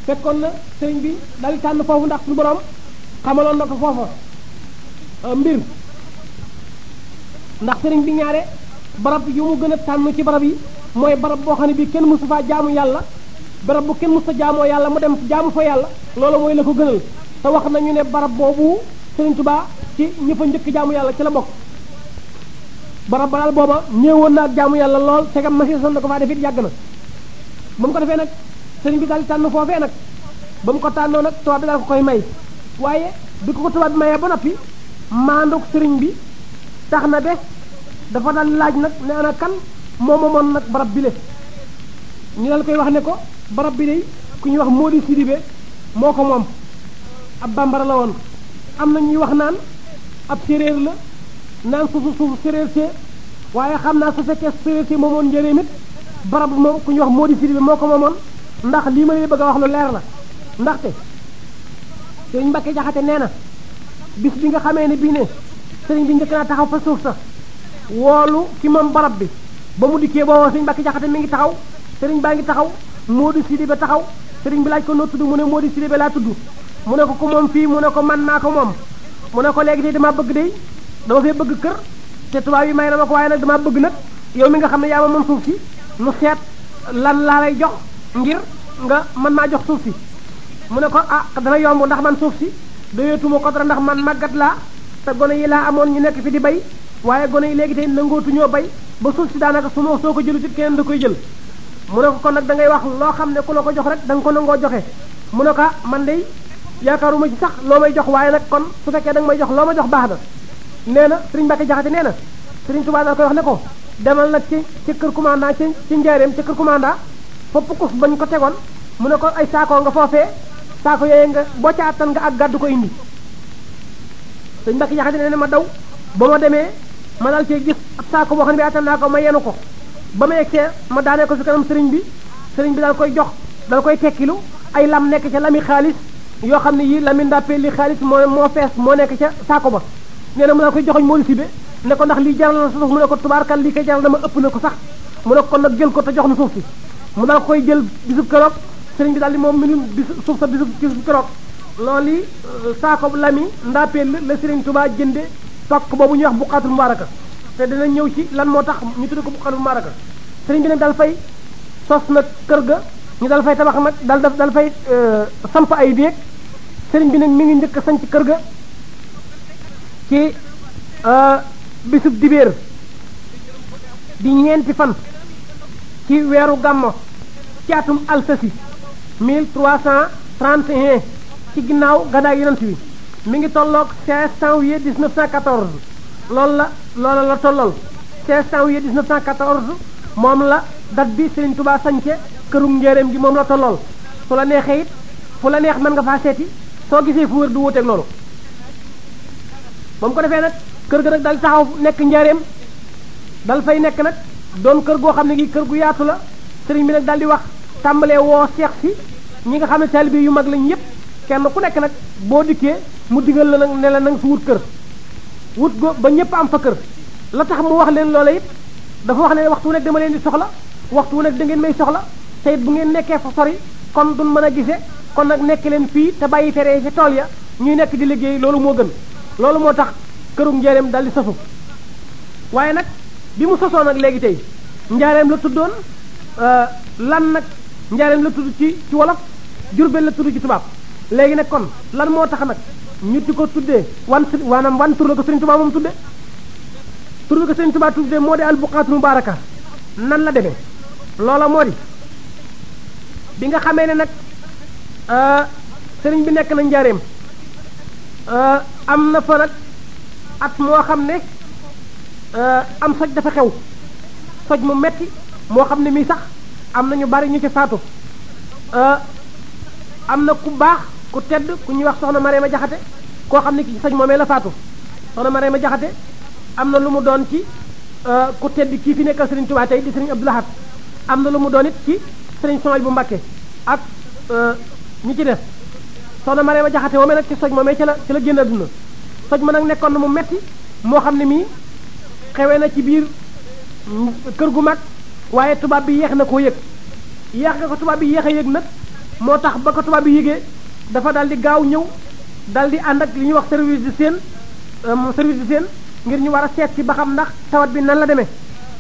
fekkoon na sëriñ bi daal di tànn foofu ndax suñu borom xamaloon na ko foofa mbir ndax sëriñ bi ñaare barab yu mu gën a tànn ci barab yi mooy barab boo xam ne bii kenn mësu faa jaamu yàlla barab bu kenn mësu jaamoo yàlla mu dem jaamu fa yàlla loolu mooy la ko gënal te wax nañu ne barab boobu sëriñ Tuubaa ci ñi fa njëkk jaamu yàlla ci la bokk barab ba daal booba ñëwoon na ak jaamu yàlla lool segam masi son na ko faa def it yàgg na ba mu ko defee nag sëriñ bi daal di tànn foofee nag ba mu ko tànnoo nag tubaab bi daal ko koy may waaye bi ko tubaab bi mayee ba noppi maanduk sëriñ bi tax na de dafa daal laaj nag ne ana kan moo moomoon nag barab bi le ñu dal koy wax ne ko barab bi de ku ñuy wax Mody Sidibé moo ko moom ab bambara la woon am na ñuy wax naan ab séréer la naan suufu séréer see waaye xam naa su fekkee séréer see moomoon njëréem it barab moom ku ñuy wax Mody Sidibé moo ko moomoon ndax lii ma leen bëgg a wax lu leer la ndaxte sëriñ Mbàkke Jaxate nee na bis bi nga xamee ne bii ne sëriñ bi njëkk naa taxaw fa suuf sa woolu ci moom barab bi ba mu dikkee booba sëriñ Mbàkke Jaxate mi ngi taxaw sëriñ baa ngi taxaw Mody Sidibé taxaw sëriñ bi laaj ko noo tudd mu ne Mody Sidibé laa tudd mu ne ko ku moom fii mu ne ko man naa ko moom mu ne ko léegi tey dama bëgg day dama fee bëgg kër te tubaab yi may na ma ko waaye nag dama bëgg nag yow mi nga xam ne yaa ma moom suuf si nu seet lan laa lay jox ngir nga mën maa jox suuf si mu ne ko ah dana yomb ndax man suuf si doyeetuma ko dara ndax man màggat laa te gone yi laa amoon ñu nekk fi di bay waaye gone yi léegi tey nangootuñoo bay ba suuf si daanaka su ma soo ko jëlu ci keneen da koy jël mu ne ko kon nag da ngay wax loo xam ne ku la ko jox rek da nga ko nangoo joxe mu ne ko man de yaakaaruma ci sax loo may jox waaye nag kon su fekkee da nga may jox loo ma jox baax na nee na sëriñ Mbàkke Jaxate nee na sëriñ Tuubaa daal koy wax ne ko demal nag ci kër commandant ci njaareem ci kër commandant fopp kuf bañ ko tegoon mu ne ko ay saako nga foofee saako yooyu nga boo ca attan nga ak gàddu ko indi sëriñ Mbàkke Jaxate nee na ma daw ba ma demee ma dal cee gis ab saako boo xam ne bi attan naa ko ma yenu ko ba ma egsee ma daanee ko fi kanam sëriñ bi daal koy jox dal koy tekkilu ay lam nekk ca lami xaalis yoo xam ne yii lami ndàppee li xaalis moo fees moo nekk ca saako ba nee na mu daal koy joxoñ Mody Sidibé ne ko ndax lii jaral na sa suuf mu ne ko tubaarkal lii koy jaral dama ëpp na ko sax mu ne ko kon nag jël ko te jox na suuf si mu daal koy jël bisub keroog sëriñ bi daal di moom minun suuf sa bisub keroog loolu yi saako lami ndàppee la sëriñ Tuubaa jënde tokk boobu ñuy wax buqaatul mubaaraka te dina ñëw ci lan moo tax ñu tudde ko buqaatul mubaaraka sëriñ bi nag dal fay sos nag kër ga ñu dal fay tabax nag dal fay samp ay néeg sëriñ bi nag mi ngi njëkk a sanc kër ga ci bisub dibéer di ñeenti fan ci weeru gàmmo ci atum alsasi 1331 ci ginnaaw gàddaay yonent bi mi ngi tolloog 16 janvier 1914 loola la tollool 16 janvier 1914 moom la date bi Serigne Touba sañce kërum njéeréem gi moom la tollool su la neexee it fu la neex mën nga faa seeti soo gisee fu wër du wuteeg loolu ba mu ko defee nag kër ga nag dal taxaw nekk njéeréem dal fay nekk nag doon kër goo xam ne gi kër gu yaatu la sëriñ bi nag dal di wax tàmbalee woo seex si ñi nga xam ne taalibe yu mag lañ yépp kenn ku nekk nag boo dikkee mu digal la nag ne la nanga fi wut kër wut go ba ñëpp am fa kër la tax mu wax leen loola it dafa wax ne waxtu wu nekk dama leen di soxla waxtu wu nekk da ngeen may soxla te it bu ngeen nekkee fa sori kon duñ mën a gise kon nag nekk leen fii te bàyyi fere ci tool ya ñuy nekk di liggéey loolu moo gën loolu moo tax këru njaareem dal di sosu waaye nag bi mu sosoo nag léegi tey njaareem la tuddoon lan nag njaareem la tudd ci wolof Jurbel la tudd ci tubaab léegi nag kon lan moo tax nag ñu di ko tuddee wan tur la ko Sëriñ Tuubaa moom tudde tur la ko Sëriñ Tuubaa tudde moo di albuqaatul mubaaraka nan la demee loola moo di bi nga xamee ne nag sëriñ bi nekk na njaareem am na fa nag at moo xam ne am soj dafa xew soj mu metti moo xam ne mii sax am na ñu bari ñu ci faatu am na ku baax ku tedd ku ñuy wax soxna Marema Jaxate koo xam ne ci soj moomee la faatu soxna Marema Jaxate am na lu mu doon ci ku tedd kii fi nekkal Sëriñ Tuubaa tey di Sëriñ Abdou Lahad am na lu mu doon it ci Sëriñ Sohaybu bu Mbàkke ak ñi ci def soxna Marema Jaxate moomee nag ci soj moomee ci la génn àdduna soj ma nag nekkoon na mu metti moo xam ne mii xewee na ci biir kër gu mag waaye tubaab bi yeex na koo yëg yeex nga ko tubaab bi yéex a yëg nag moo tax ba ko tubaab bi yëgee dafa daal di gaaw ñëw daal di ànd ak li ñuy wax service de Sène ngir ñu war a seet ci ba xam ndax tawat bi nan la demee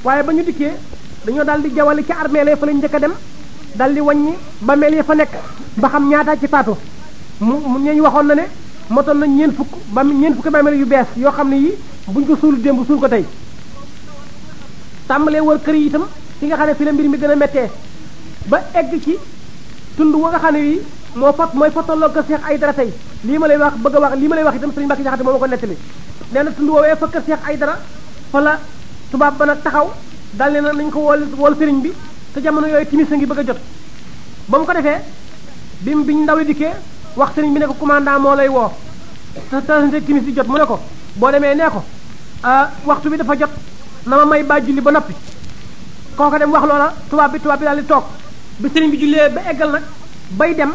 waaye ba ñu dikkee dañoo daal di jawali ci armeel fa lañ njëkk a dem daal di wàññi ba mel ya fa nekk ba xam ñaata ci faatu mu ñu waxoon na ne motoon nañ ñeent fukki bàmmeel yu bees yoo xam ne yi buñ ko suul démb suul ko tey tàmbalee wër kër yi itam fi nga xam ne fi la mbir mi gën a méttee ba egg ci tund wa nga xam ne yi mooy fa tolloo kër Seex Aydara tey lii ma lay wax bëgg a wax lii ma lay wax itam Sëriñ Mbàkke Jaxate moo ma ko nettali nee na tund woowee fa kër Seex Aydara fa la tubaab ba nag taxaw dal ne na nañ ko wool sëriñ bi te jamono yooyu timis a ngi bëgg a jot ba mu ko defee biñ ndaw li dikkee wax sëriñ bi ne ko commandant moo lay woo te timis di jot mu ne ko boo demee nee ko waxtu bi dafa jot na ma may ba julli ba noppi kooka dem wax loola tubaab bi daal di toog bi sëriñ bi jullee ba eggal nag bay dem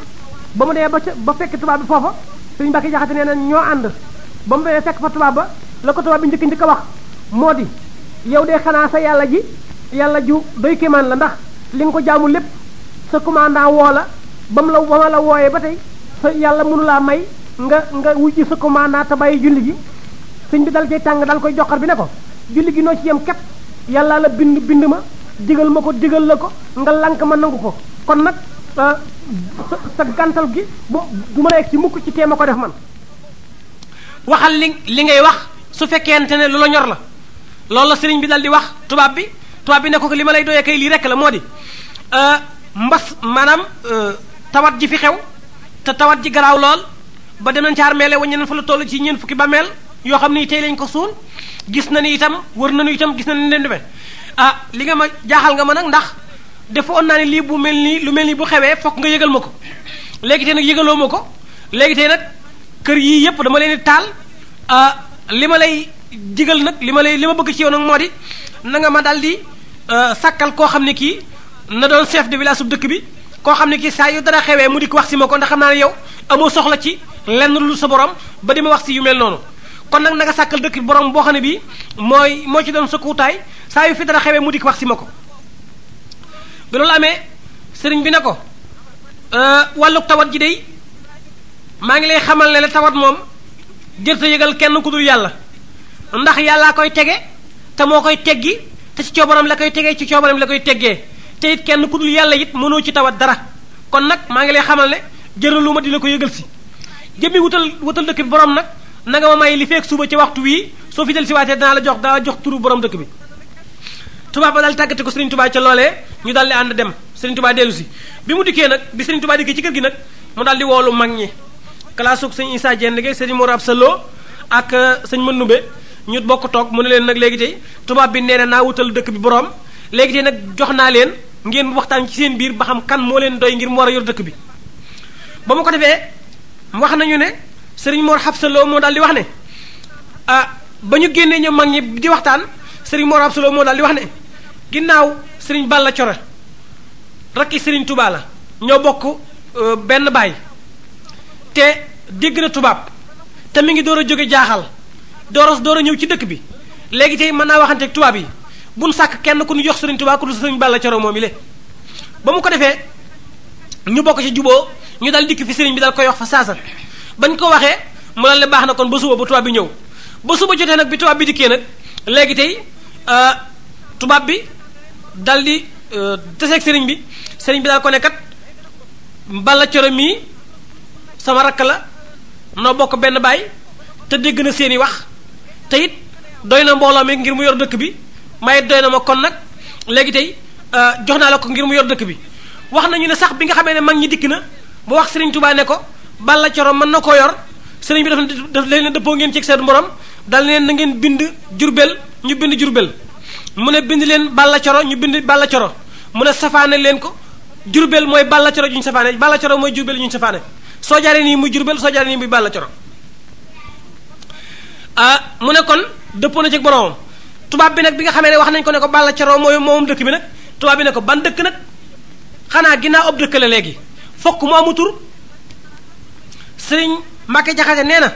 ba mu dee ba fekk tubaab bi foofa sëriñ Mbàkke Jaxate nee na ñoo ànd ba mu dee fekk fa tubaab ba la ko tubaab bi njëkk a wax moo di yow de xanaa sa yàlla ju doy kéemaan la ndax li nga ko jaamu lépp sa commandant woo la ba ma la wooyee ba tey sa yàlla mënulaa may nga wujji sa commandant te bàyyi julli gi sëñ bi dal cay tàng dal koy joxar bi ne ko julli gi noo ci yem képp yàlla la bind ma digal ma ko digal la ko nga lank ma nangu ko kon nag sa gàntal gi du ma la egg ci mukk ci teema ko def man waxal li ngay wax su fekkente ne lu la ñor la loolu la sëriñ bi dal di wax tubaab bi ne ko li ma lay doyee kay lii rek la moo di mbas maanaam tawat ji fi xew te tawat ji garaaw lool ba dem nañ ci armeele waññe nañ fa la toll ci ñeent fukki bàmmeel yoo xam ni tey lañ ko suul gis na ni itam wër nañu itam gis na ni leen demee li nga ma jaaxal nga ma nag ndax defoon naa ne lii lu mel nii bu xewee fokk nga yëgal ma ko léegi tey nag yëgaloo ma ko léegi tey nag kër yii yëpp dama leen di taal li ma lay digal nag li ma bëgg ci yow nag moo di na nga ma daal di sàkkal koo xam ne kii na doon chef de village su dëkk bi koo xam ne kii saa yu dara xewee mu di ko wax si ma ko ndax xam naa ne yow amoo soxla ci lenn lu sa borom ba di ma wax si yu mel noonu kon nag na nga sàkkal dëkk bi borom boo xam ne bii moo ci doon sa kuutaay saa yu fi dara xewee mu di ko wax si ma ko bi loolu amee sëriñ bi ne ko wàlluk tawat ji dey maa ngi lay xamal ne la tawat moom jërta yëgal kenn ku dul yàlla ndax yàllaa koy tege te moo koy teggi te ci coobaram la koy tegee ci coobaram la koy teggee te it kenn ku dul yàlla it mënoo ci tawat dara kon nag maa ngi lay xamal ne jër lu ma di la ko yëgal si jëmmi wutal dëkk bi borom nag na nga ma may li feek suba ci waxtu wii soo fi del si waatee danaa la jox turu borom dëkk bi tubaab ba daal tàggate ko Sëriñ Tuubaa ca loolee ñu daal di ànd dem Sëriñ Tuubaa dellu si bi mu dikkee nag bi Sëriñ Tuubaa dikkee ci kër gi nag mu daal di woolu mag ñi kalaasug sëñ Issa Dieng Gueye sëñ Mor Absa Lo ak sëñ Mandumbe ñu bokk toog mu ne leen nag léegi tey tubaab bi nee na naa wutal dëkk bi borom léegi tey nag jox naa leen ngeen waxtaan ci seen biir ba xam kan moo leen doy ngir mu war a yor dëkk bi ba mu ko defee wax nañu ne sëriñ Mor Absa Lo moo daal di wax ne ba ñu génnee ñoom mag ñi di waxtaan sëriñ Mor Absa Lo moo daal di wax ne ginnaaw sëriñ Balla Coro rakki sëriñ Touba la ñoo bokk benn baay te dégg na tubaab te mi ngi door a jóge jaaxal door a ñëw ci dëkk bi léegi tey mën naa waxante ak tubaab yi buñ sàkk kenn ku ñu jox sëriñ Touba ku dul sëriñ Balla Coro moom i le ba mu ko defee ñu bokk ci juboo ñu dal dikk fi sëriñ bi dal koy wax fa saasa bañ ko waxee mu dal le baax na kon ba suba ba tubaab bi ñëw ba suba jotee nag bi tubaab bi dikkee nag léegi tey tubaab bi dal di teseeg sëriñ bi daal ko ne kat Balla Coro mii sama rakk la noo bokk benn baay te dégg na seeni wax te it doy na mbooloo mi ngir mu yor dëkk bi may doy na ma kon nag léegi tey jox naa la ko ngir mu yor dëkk bi wax nañu ne sax bi nga xamee ne mag ñi dikk na ba wax sëriñ Tuubaa ne ko Balla Coro mën na koo yor sëriñ bi daf leen dëppoo ngeen ci seen borom dal leen na ngeen bind Jurbel ñu bind Jurbel mu ne bind leen Balla Coro ñu bind Balla Coro mu ne safaane leen ko Jurbel mooy Balla Coro juñ safaane Balla Coro mooy Jurbel juñ safaane soo jaaree nii muy Jurbel soo jaaree nii muy Balla Coro mu ne kon dëppoo na ci boromam tubaab bi nag bi nga xamee ne wax nañ ko ne ko Balla Coro mooy moom dëkk bi nag tubaab bi ne ko ban dëkk nag xanaa ginnaaw ëpp dëkk la léegi fokk mu amu tur sëriñ Mbàkke Jaxate nee na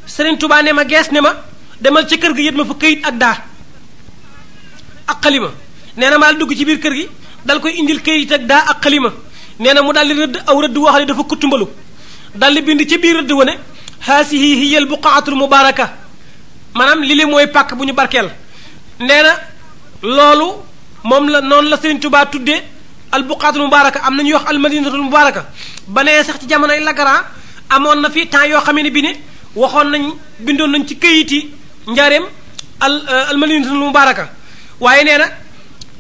sëriñ Tuubaa ne ma gees ne ma demal ci kër gi yët ma fa këyit ak daa ak xalima nee na ma dal dugg ci biir kër gi dal koy indil këyit ak daa ak xalima nee na mu dal di rëdd aw rëdd woo xam ne dafa kuttumbalu dal di bind ci biir rëdd wane haasihi hiyal buqaatul mubaaraka maanaam li mooy pàkk bu ñu barkeel nee na loolu moom la noonu la Sëriñ Tuubaa tuddee al buqaatul mubaaraka am na ñuy wax al madinatul mubaaraka ba nee sax ci jamonoy Lagaran amoon na fi temps yoo xam ne bi ne waxoon nañ bindoon nañ ci këyiti njaareem al madinatul mubaaraka waaye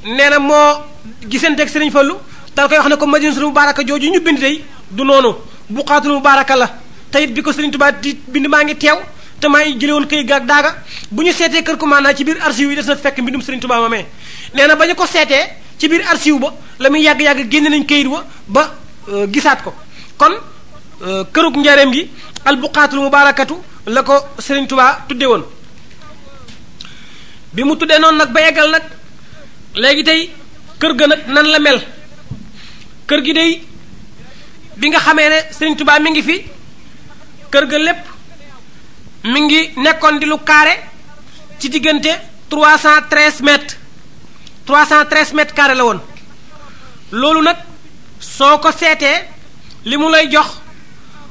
nee na moo gisanteeg Sëriñ Fallu dal koy wax ne ko madinatul mubaaraka jooju ñu bind tey du noonu buqaatul mubaaraka la teyit bi ko Sëriñ Tuubaa di bind maa ngi teew te maa ngi jële woon këyit gaag daaga bu ñu seetee kër commandant ci biir archive yi des na fekk mbindum Sëriñ Tuubaa mamee nee na ba ñu ko seetee ci biir archive ba la muy yàgg-yàgg génne nañ këyit wa ba gisaat ko kon kërug njaareem gi al buqaatul mubaarakatu la ko Sëriñ Tuubaa tudde woon bi mu tuddee noonu nag ba eggal nag léegi tey kër ga nag nan la mel kër gi day bi nga xamee ne Sëriñ Tuubaa mi ngi fi kër ga lépp mi ngi nekkoon di lu carré ci diggante 313 mètres 313 mètres carré la woon loolu nag soo ko seetee li mu lay jox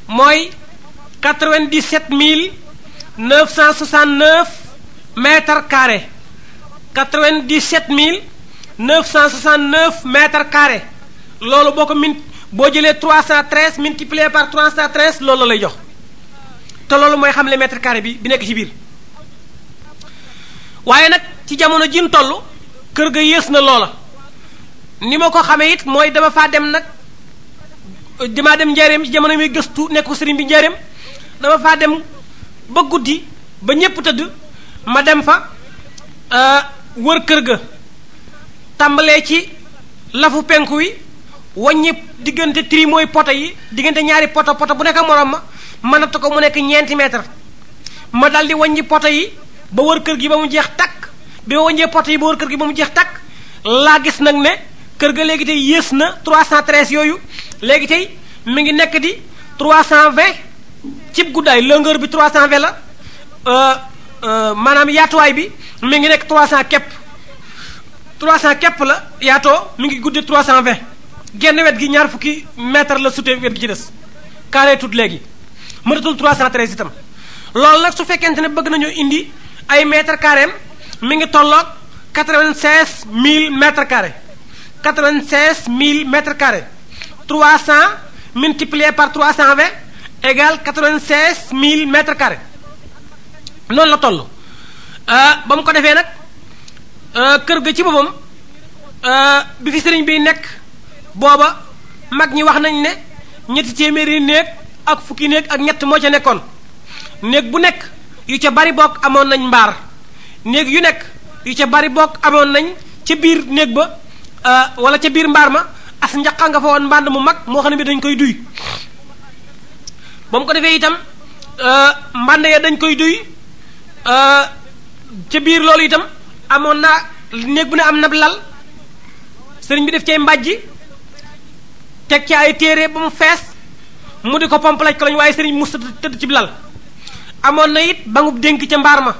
mooy 97 969 mètres carrés 97 969 mètres carrés loolu boo ko boo jëlee 313 multiplié par 313 loolu la lay jox te loolu mooy xam le mètre carré bi nekk ci biir waaye nag ci jamono jin toll kër ga yées na loola ni ma ko xamee it mooy dama faa dem nag damaa dem njaareem ci jamono muy gëstu nekk sëriñ bi njaareem dama faa dem ba guddi ba ñépp tëdd ma dem fa wër kër ga tàmbalee ci lafu penku wi wàññi diggante tri mooy poto yi diggante ñaari poto bu nekk morom ma natt ko mu nekk ñeenti mètre ma dal di wàññi poto yi ba wër kër gi ba mu jeex takk bi ma wàññee poto yi ba wër kër gi ba mu jeex takk laa gis nag ne kër ga léegi tey yées na 313 yooyu léegi tey mi ngi nekk di 320 cib guddaay longueur bi 320 la maanaam yaatuwaay bi mi ngi nekk 300 képp 300 képp la yaatoo mi ngi gudde 320 genn wet gi ñaar fukki mètre la sutee wet gi ci des carré tout léegi mënatul 313 itam loolu nag su fekkente ne bëgg nañu indi ay mètre carré mi ngi tolloog 96000 mètres carrés 96000 mètres carrés 300 multiplié par 320 égale 96000 mètres carrés noonu la toll ba mu ko defee nag kër ga ci boppam bi fi sëriñ bi nekk booba mag ñi wax nañ ne ñetti téeméeri néeg ak fukki néeg ak ñett moo ca nekkoon néeg bu nekk yu ca bari bokk amoon nañ mbaar néeg yu nekk yu ca bari bokk amoon nañ ca biir néeg ba wala ca biir mbaar ma as njaqa nga fa woon mbànd mu mag moo xam ne bi dañ koy duy ba mu ko defee itam mbànd ya dañ koy duy ca biir loolu itam amoon naa néeg bu ne am na lal sëriñ bi def cay mbàjji teg ci ay téere ba mu fees mu di ko pomplaj ko lañ waaye sëriñ mu tëdd ci lal amoon na it bangub dénk ca mbaar ma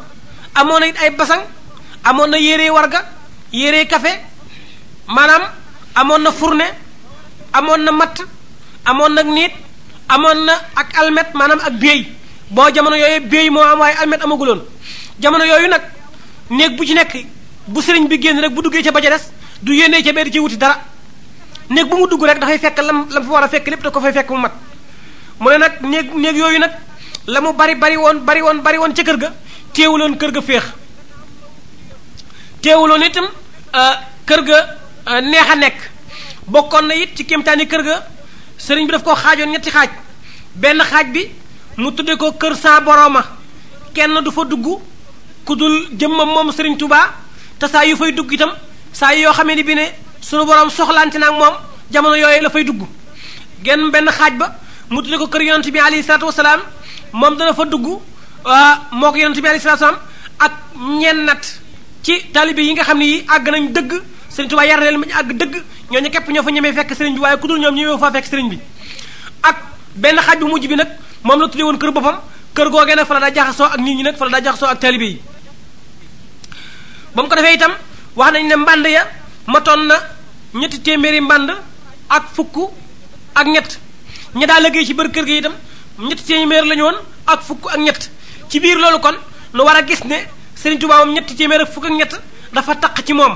amoon na it ay basang amoon na yére warga yére café maanaam amoon na fourne amoon na matt amoon nag niit amoon na ak almet maanaam ak béy boo jamono yooyu béy moo am waaye almet amaguloon jamono yooyu nag néeg bu ci nekk bu sëriñ bi génn rek bu duggee ca ba ca des du yénnee ca bee di ci wuti dara néeg bu mu dugg rek dafay fekk lam fa war a fekk lépp da ko fay fekk mu mat mu ne nag néeg yooyu nag la mu bari woon ca kër ga teewuloon kër ga féex teewuloon itam kër ga neex a nekk bokkoon na it ci kéemtaani kër ga sëriñ bi daf koo xaajoon ñetti xaaj benn xaaj bi mu tudde ko kër saa borooma kenn du fa dugg ku dul jëmmam moom sëriñ Touba te saa yu fay dugg itam saa yoo xamee ni bi ne sunu borom soxlaante na ak moom jamono yooyu la fay dugg genn benn xaaj ba mu tudde ko kër yonent bi alayhi salaatu wasalaam moom dana fa dugg moo ko yonent bi alayhi salaatu wasalaam ak ñennat ci taalibe yi nga xam ne yi àgg nañ dëgg sëriñ Touba yar leen ma àgg dëgg ñooñu képp ñoo fa ñemee fekk sëriñ bi waaye ku dul ñoom ñëwee faa fekk sëriñ bi ak benn xaaj bu mujj bi nag moom la tuddee woon kër boppam kër googee nag fa la daa jaxasoo ak nit ñi nag fa la daa jaxasoo ak taalibe yi ba mu ko defee itam wax nañ ne mbànd ya matoon na ñetti téeméeri mbànd ak fukk ak ñett ña daa liggéey ci bër kër gi itam ñetti téeméer la ñu woon ak fukk ak ñett ci biir loolu kon nu war a gis ne Sëriñ Tuubaa moom ñetti téeméer ak fukk ak ñett dafa taq ci moom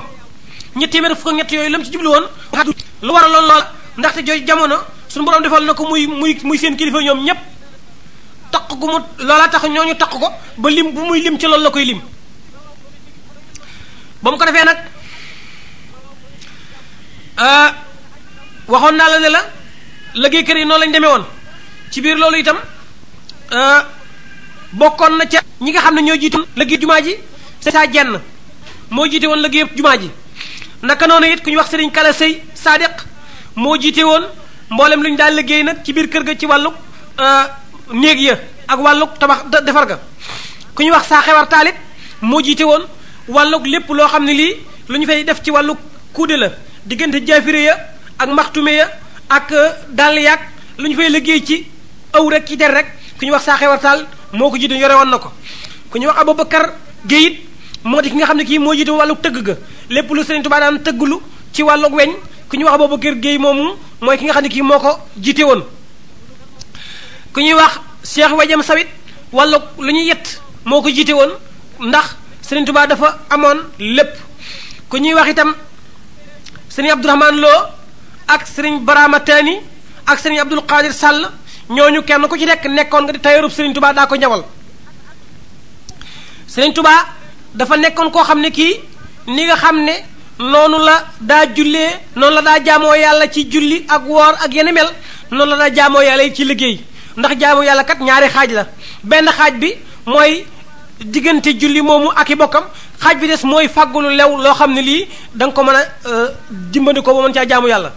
ñetti téeméer ak fukk ak ñett yooyu lam ci jublu woon lu war a lool loola ndaxte jooju jamono suñu borom defal na ko muy seen kilifa ñoom ñépp taq gu mu loola tax ñooñu taq ko ba lim bu muy lim ci loolu la koy lim ba mu ko defee nag waxoon naa la ne la liggéeykat yi noonu lañ demee woon ci biir loolu itam bokkoon na ca ñi nga xam ne ñoo jiite liggéey jumaa ji c'est ça jenn moo jiite woon liggéey jumaa ji naka noonu it ku ñu wax sëriñ Kala Sëy Sadiq moo jiite woon mboolem lu ñu daal liggéey nag ci biir kër ga ci wàllug néeg ya ak wàllug tabax defar ga ku ñu wax saa xewar taalit moo jiite woon wàllug lépp loo xam ne lii lu ñu fay def ci wàllug kuude la diggante jaafire ya ak maxtume ya ak dàll yaag lu ñu fay liggéey ci aw rek ci der rek ku ñu wax saa xewar taal moo ko jiite yore woon na ko ku ñu wax Aboubacar Guèye it moo di ki nga xam ne kii moo jiite wàllu tëgg ga lépp lu Sëriñ Tuubaa daan tëgglu ci wàllu weñ ku ñuy wax Aboubacar Guèye moomu mooy ki nga xam ne kii moo ko jiite woon ku ñuy wax Cheikh Wadiam Sawit wàllu lu ñuy yett moo ko jiite woon ndax Sëriñ Tuubaa dafa amoon lépp ku ñuy wax itam Sëriñ Abdourahmane Lo ak Sëriñ Barama Tani ak Sëriñ Abdul Qadir Sall ñooñu kenn ku ci nekk nekkoon nga di tayorub Sëriñ Tuubaa daa ko ñawal Sëriñ Tuubaa dafa nekkoon koo xam ne kii ni nga xam ne noonu la daa jullee noonu la daa jaamoo yàlla ci julli ak woor ak yenn mel noonu la daa jaamoo yàlla yi ci liggéey ndax jaamoo yàlla kat ñaari xaaj la benn xaaj bi mooy diggante julli moomu ak i bokkam xaaj bi des mooy fàggulu lew loo xam ne lii da nga ko mën a dimbali ko ba mën caa jaamu yàlla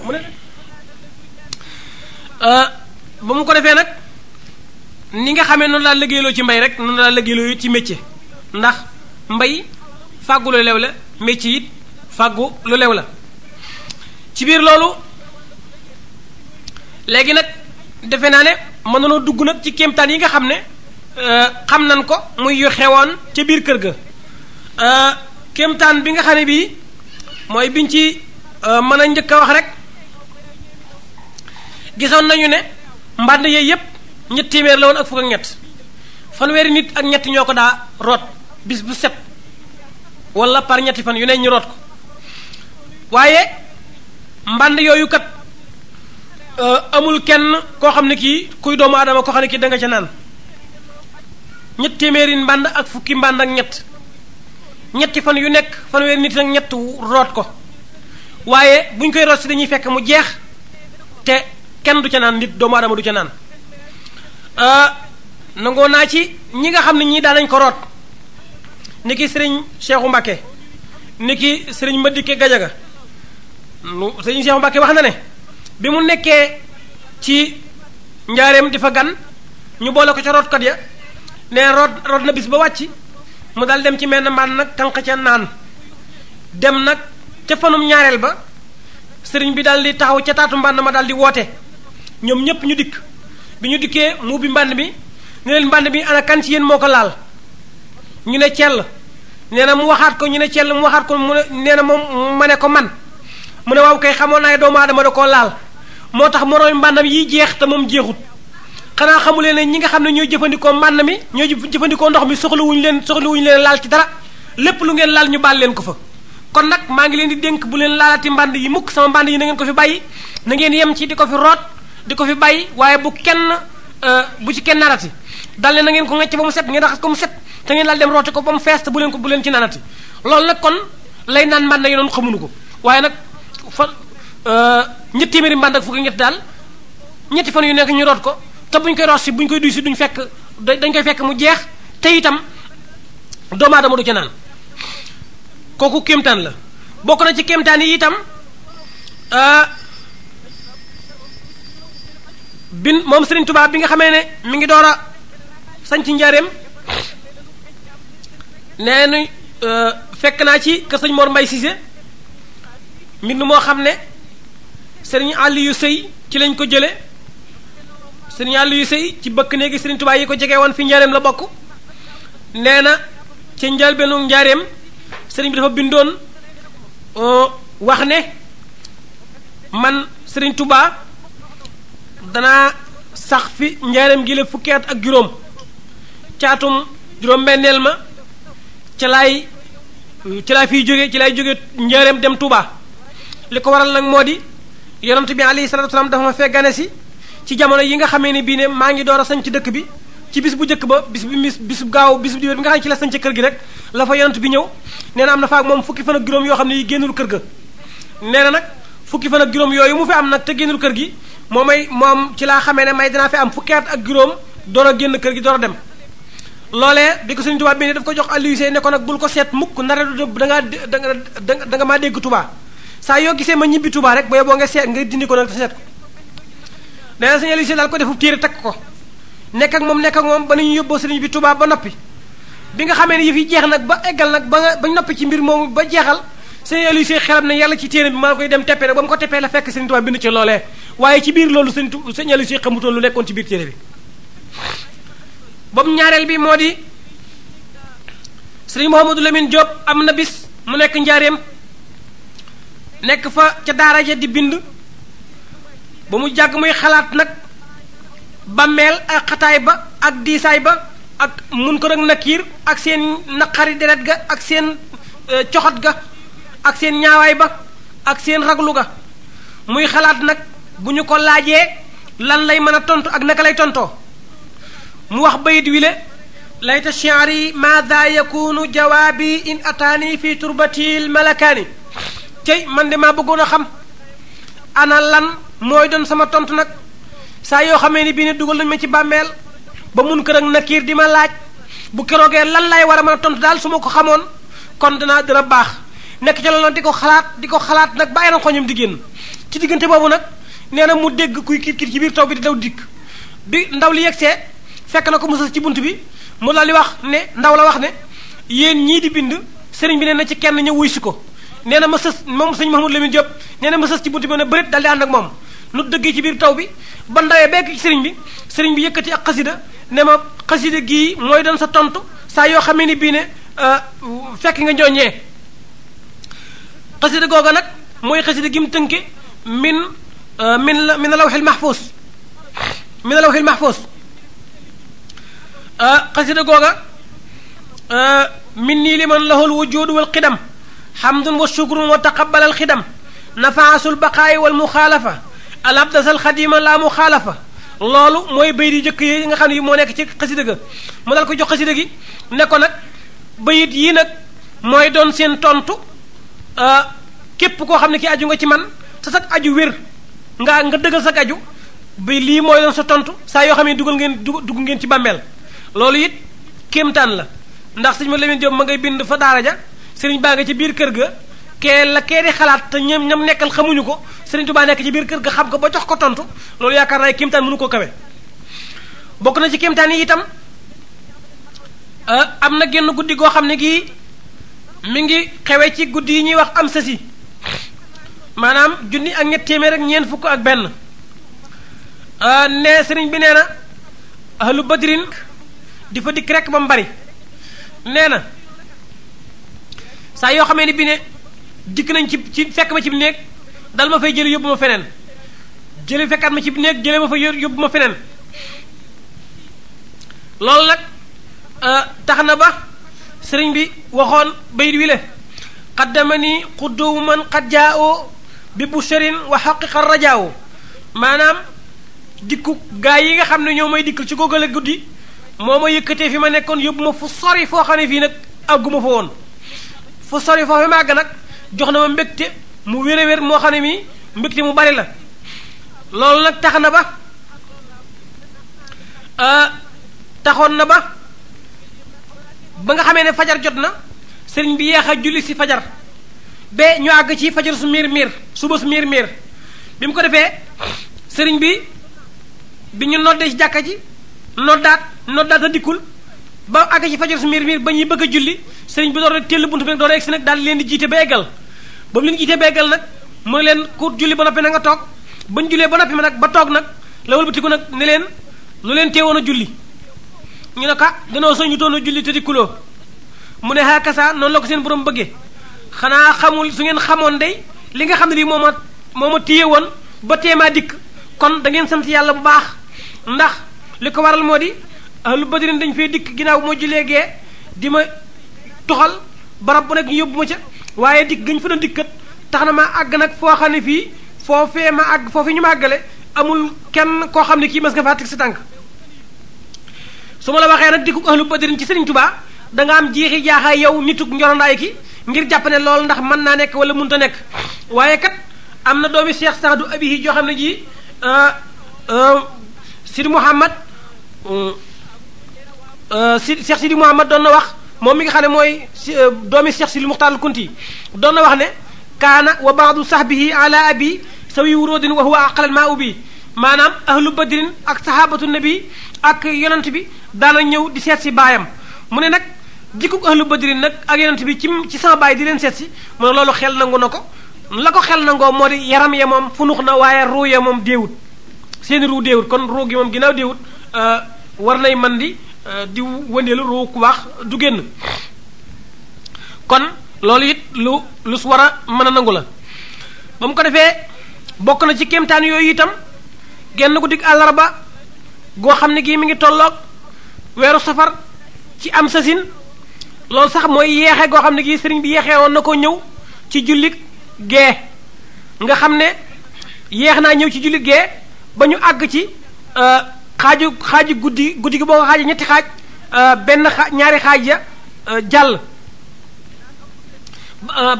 mu ne ba mu ko defee nag ni nga xamee noonu laa liggéeyloo ci mbay rek noonu laa liggéeyloo ci métier ndax mbay fàggu lu lew la métier it fàggu lu lew la ci biir loolu léegi nag defe naa ne mën nanoo dugg nag ci kéemtaan yi nga xam ne xam nan ko muy yu xewoon ca biir kër ga kéemtaan bi nga xam ne bii mooy biñ ci mën a njëkk a wax rek gisoon nañu ne mbànd yooyu yépp ñett téeméer la woon ak fukk ak ñett fanweeri nit ak ñett ñoo ko daa root bis bu set wala par ñetti fan yu ne ñu root ko waaye mbànd yooyu kat amul kenn koo xam ne kii kuy doomu aadama koo xam ne kii da nga ca naan ñett téeméeri mbànd ak fukki mbànd ak ñett ñetti fan yu nekk fanweeri nit ak ñett root ko waaye buñ koy root si dañuy fekk mu jeex te kenn du ca naan nit doomu aadama du ca naan nangoo naa ci ñi nga xam ne ñii daanañ ko root ni ki sëriñ Cheikhu Mbàkke ni ki sëriñ Madike Gajaga sëriñ Cheikhu Mbàkke wax na ne bi mu nekkee ci njaareem di fa gan ñu boole ko ca rootkat ya ne root na bis ba wàcc mu dal dem ci menn mbaan nag tànq ca naan dem nag ca fanum ñaareel ba sëriñ bi daal di taxaw ca taatu mbànd ma daal di woote ñoom ñépp ñu dikk bi ñu dikkee mu bi mbànd bi ne leen mbànd bi ana kan ci yéen moo ko laal ñu ne cell nee na mu waxaat ko ñu ne cell mu waxaat ko mu nee na moom ma ne ko man mu ne waaw kay xamoon naa doomu aadama da koo laal moo tax moroomi mbàndam yi jeex te moom jeexut xanaa xamulee ne ñi nga xam ne ñooy jëfandikoo mbànd mi ñooy jëfandikoo ndox mi soxlawuñu leen laal ci dara lépp lu ngeen laal ñu baal leen ko fa kon nag maa ngi leen di dénk bu leen laalati mbànd yi mukk sama mbànd yi na ngeen ko fi bàyyi na ngeen yem ci di ko fi root di ko fi bàyyi waaye bu ci kenn naanati dal ne na ngeen ko ngecc ba mu set ngeen raxas ko mu set te ngeen daal dem rooti ko ba mu fees te bu leen ci naanati loolu nag kon lay naan mbànd yi noonu xamuñu ko waaye nag ñetti téeméeri mbànd ak fukki ñett daal ñetti fan yu nekk ñu root ko te buñ koy root si buñ koy duy si duñ fekk dañ koy fekk mu jeex te itam doomu aadama du ca naan kooku kéemtaan la bokk na ci kéemtaan yi itam moom Serigne Touba bi nga xamee ne mi ngi door a sañ ci njaareem nee na fekk naa ci kër sëñ Mor Mbay Cissé mbind moo xam ne Serigne Aliou Sey ci lañ ko jële Serigne Aliou Sey ci bëkk néegi Serigne Touba yi ko jege woon fi njaareem la bokk nee na ci njëlbeenu njaareem sëriñ bi dafa bindoon wax ne man Serigne Touba danaa sax fi njaareem gi la fukki at ak juróom caatum juróom-benneel ma ci laay fiy jóge ci laay jóge njaareem dem Touba li ko waral nag moo di yonent bi alayhi salaatu wasalaam dafa ma fee gane si ci jamono yi nga xamee ne bii ne maa ngi door a sañ ci dëkk bi ci bis bu njëkk ba bis gaaw bis bu diwéer bi nga xam ne ci la sañ ci kër gi rek la fa yonent bi ñëw nee na am na fa ak moom fukki fan ak juróom yoo xam ne yi génnul kër ga nee na nag fukki fan ak juróom yooyu mu fi am nag te génnul kër gi moom ci laa xamee ne may dinaa fi am fukki at ak juróom door a génn kër gi door a dem loolee bi ko Sëriñ Tuubaa bi ne daf ko jox Aliou Sey ne ko nag bul ko seet mukk ndara da nga maa dégg Touba saa yoo gisee ma ñibbi Touba rek booy boo nga seet nga dindi ko nag te seet ko nee na Sëriñ Aliou Sey daal ko defu téere teg ko nekk ak moom ba nañu yóbboo sëriñ bi Touba ba noppi bi nga xamee ne yëf yi jeex nag ba eggal nag bañ noppi ci mbir moomu ba jeexal Sëriñ Aliou Sey xelam ne yàlla ci téere bi maa koy dem teppee nag ba mu ko teppee la fekk Sëriñ Touba bind ci loolee waaye ci biir loolu Sëriñ Aliou Sey xamutoon lu nekkoon ci biir téere bi boobu ñaareel bi moo di Sëriñ Mouhamadou Lamine Diop am na bis mu nekk njaareem nekk fa ca daara ja di bind ba mu jàgg muy xalaat nag bàmmeel ak xataay ba ak diisaay ba ak Munkar ak Nakiir ak seen naqari deret ga ak seen coxot ga ak seen ñaawaay ba ak seen raglu ga muy xalaat nag bu ñu ko laajee lan lay mën a tontu ak naka lay tontoo mu wax bayit wi le layta shi'ri maada yakunu jawaabi in ataani fi turbatil malakaani cey man de maa bëggoon a xam ana lan mooy doon sama tontu nag saa yoo xamee ni bii ne dugal nañu ma ci bàmmeel ba Munkar ak Nakiir di ma laaj bu keroogee lan lay war a mën a tontu daal su ma ko xamoon kon dina baax nekk ca loolu di ko xalaat nag ba ay xoñam di génn ci diggante boobu nag nee na mu dégg kuy kiit ci biir taw bi di daw dikk bi ndaw li yegsee fekk na ko mu sës ci bunt bi mu daal di wax ne ndaw la wax ne yéen ñii di bind sëriñ bi nee na ci kenn ñëw wuy si ko nee na ma sës moom sëñ Mouhamadou Lamine Diop nee na ma sës ci bunt bi ne bërit daal di ànd ak moom nu dëggee ci biir taw bi ba ndawee bekk ci sëriñ bi yëkkati ak xasida ne ma xasida gii mooy doon sa tontu saa yoo xamee ni bii ne fekk nga njooñee xasida googa nag mooy xasida gi mu tënke min lawhil mahfuus xasida googa min nii liman lahul wujuud wal qidam hamdun wa shukrun wa taqabbalal xidam nafaasul baqaayi wal muxaalafa al abdasal xadima la muxaalafa loolu mooy bayit yi jëkk yi nga xam ne moo nekk ci xasida ga mu dal ko jox xasida gi ne ko nag bayit yii nag mooy doon seen tontu képp koo xam ne ki aju nga ci man te sag aju wér nga dëggal sag aju bi lii mooy doon sa tontu saa yoo xam ne dugg ngeen ci bàmmeel loolu it kéemtaan la ndax sëñ ma Lamine Diop ma ngay bind fa daara ja sëriñ baa nga ci biir kër ga kee di xalaat te ñam nekkal xamuñu ko sëriñ Tuubaa nekk ci biir kër ga xam ko ba jox ko tontu loolu yaakaar naa kéemtaan mënu koo kawe bokk na ci kéemtaan yi itam am na genn guddi goo xam ne gii mi ngi xewe ci guddi yi ñuy wax am sasi maanaam junni ak ñett téeméer ak ñeent fukk ak benn ne sëriñ bi nee na ahlu badrin di fa dikk rek ba mu bari nee na saa yoo xamee ni bi ne dikk nañ ci fekk ma ci néeg dal ma fay jëli yóbbu ma feneen jëli fekkaat ma ci néeg jële ma fa yóbbu ma feneen loolu nag tax na ba sëriñ bi waxoon bayit wi le qaddama ni xuddowu man xad jaao bi busharin wa xaqiqa rajaawo maanaam dikku gaa yi nga xam ne ñoo may dikkal ci googale guddi moo ma yëkkatee fi ma nekkoon yóbbu ma fu sori foo xam ne fii nag àgguma fa woon fu sori foo fi ma àgg nag jox na ma mbégte mu wér moo xam ne mii mbégte mu bari la loolu nag tax na ba taxoon na ba nga xamee ne fajar jot na sëriñ bi yeex a julli si fajar ba ñu àgg ci fajar su miir suba su miir bi mu ko defee sëriñ bi ñu noddee ci jàkka ji noddaat a dikkul ba àgg ci fajar su miir ba ñuy bëgg a julli sëriñ bi door a téll buntu bi nag door a egsi nag daal leen di jiite ba eggal ba mu leen jiite ba eggal nag mu leen ku julli ba noppi na nga toog bañ jullee ba noppi ma nag ba toog nag la wëlbatiku nag ne leen lu leen teewoon a julli ñu ne ka danoo soñu toon a julli te dikkuloo mu ne hakasa noonu la ko seen borom bëggee xanaa xamul su ngeen xamoon day li nga xam ne lii moo ma téye woon ba teemaa dikk kon da ngeen sant yàlla bu baax ndax li ko waral moo di ahlu badrin dañ fay dikk ginnaaw moo jullee gee di ma toxal barab bu nekk ñu yóbbu ma ca waaye dikk gañ fa doon dikkat tax na ma àgg nag foo xam ne fii foofee ma àgg foofii ñu ma àggale amul kenn koo xam ne kii mas nga faa teg sa tànk su ma la waxee nag dikku ahlu badrin ci Sëriñ Tuubaa da nga am jiixi jaaxaay yow nitug njorondaay ki ngir jàpp ne loolu ndax mën naa nekk wala mënta nekk waaye kat am na doomi Cheikh Saadu Abihi joo xam ne ji Sidi Mouhamad Cheikh Sidi Mouhamad doon na wax moom mi nga xam ne mooy doomi Cheikh Sidi Muxtaar Kunti doon na wax ne kaana wa baadu sahbihi ala abi sawi wuróodin wa huwa aqalal maa ubi maanaam ahlu badrin ak sahabatu nabi ak yonent bi daana ñëw di seet si baayam mu ne nag jikkuk ahlu badrin nag ak yonent bi ci sama baay di leen seet si mu ne loolu xel nangu na ko la ko xel nangoo moo di yaram ya moom funux na waaye ruu ya moom déewut seeni ruu déewut kon ruu gi moom ginnaaw déewut war nay man di wëndeelu ruu ku baax du génn kon loolu it lu su war a mën a nangu la ba mu ko defee bokk na ci kéemtaan yooyu itam genn ko dig àllarba goo xam ne gii mi ngi tolloog weeru safar ci am sasin loolu sax mooy yeexe goo xam ne gii sëriñ bi yeexee woon na ko ñëw ci jullit gee nga xam ne yeex naa ñëw ci jullit gee ba ñu àgg ci xaaju guddi gi boo ko xaaji ñetti xaaj ñaari xaaj ya jàll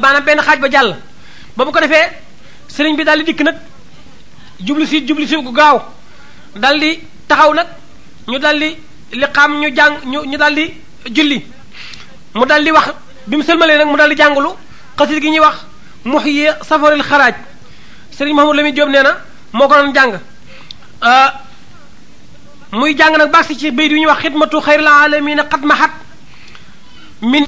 maanaam benn xaaj ba jàll ba mu ko defee sëriñ bi daal di dikk nag jublu si gu gaaw dal di taxaw nag ñu dal di li xam ñu jàng ñu dal di julli mu dal di wax bi mu sëlmalee nag mu dal di jàngulu xasit gi ñuy wax muhyi safaril xaraaj sëriñ Mahamadou Lamine Diop nee na moo ko doon jàng muy jàng nag baax si ci bayt yu ñuy wax xidmatu xayril alamina qad mahat min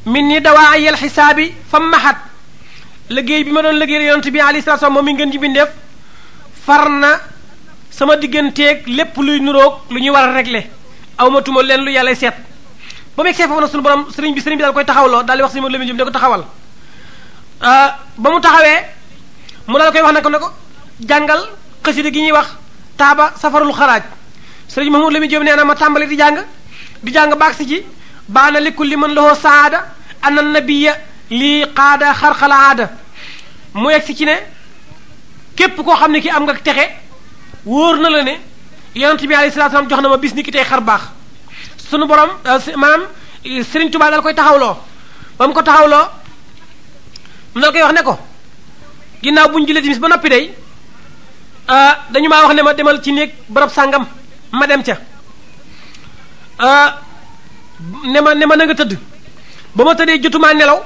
ni dawaa yel xisaabi fam mahat liggéey bi ma doon liggéey yonent bi alayhi salaatu salaam moom mi ngeen ji bindeef far na sama digganteeg lépp luy nuroog lu ñuy war a régler awmatuma leen lu yàlla seet ba mu egsee foofu nag suñu borom sëriñ bi daal koy taxawloo daal di wax si Mamadou Lamine Diop ne ko taxawal ba mu taxawee mu daal koy wax ne ko jàngal xasida gi ñuy wax taaba safarul xaraaj sëriñ Mamadou Lamine Diop nee na ma tàmbali di jàng baax si ci baana likulli man lahu saada anna nabiyya lii qaada xarxala aada mu egsi ci ne képp koo xam ne ki am nga texe wóor na la ne yonent bi alayhi salaatu salaam jox na ma bis ni ki tey xar baax sunu borom maanaam Sëriñ Tuubaa dal koy taxawloo ba mu ko taxawloo mu dal koy wax ne ko ginnaaw bu ñu jullee timis ba noppi day dañu maa wax ne ma demal ci néeg barab sàngam ma dem ca ne ma na nga tëdd ba ma tëddee jotumaa nelaw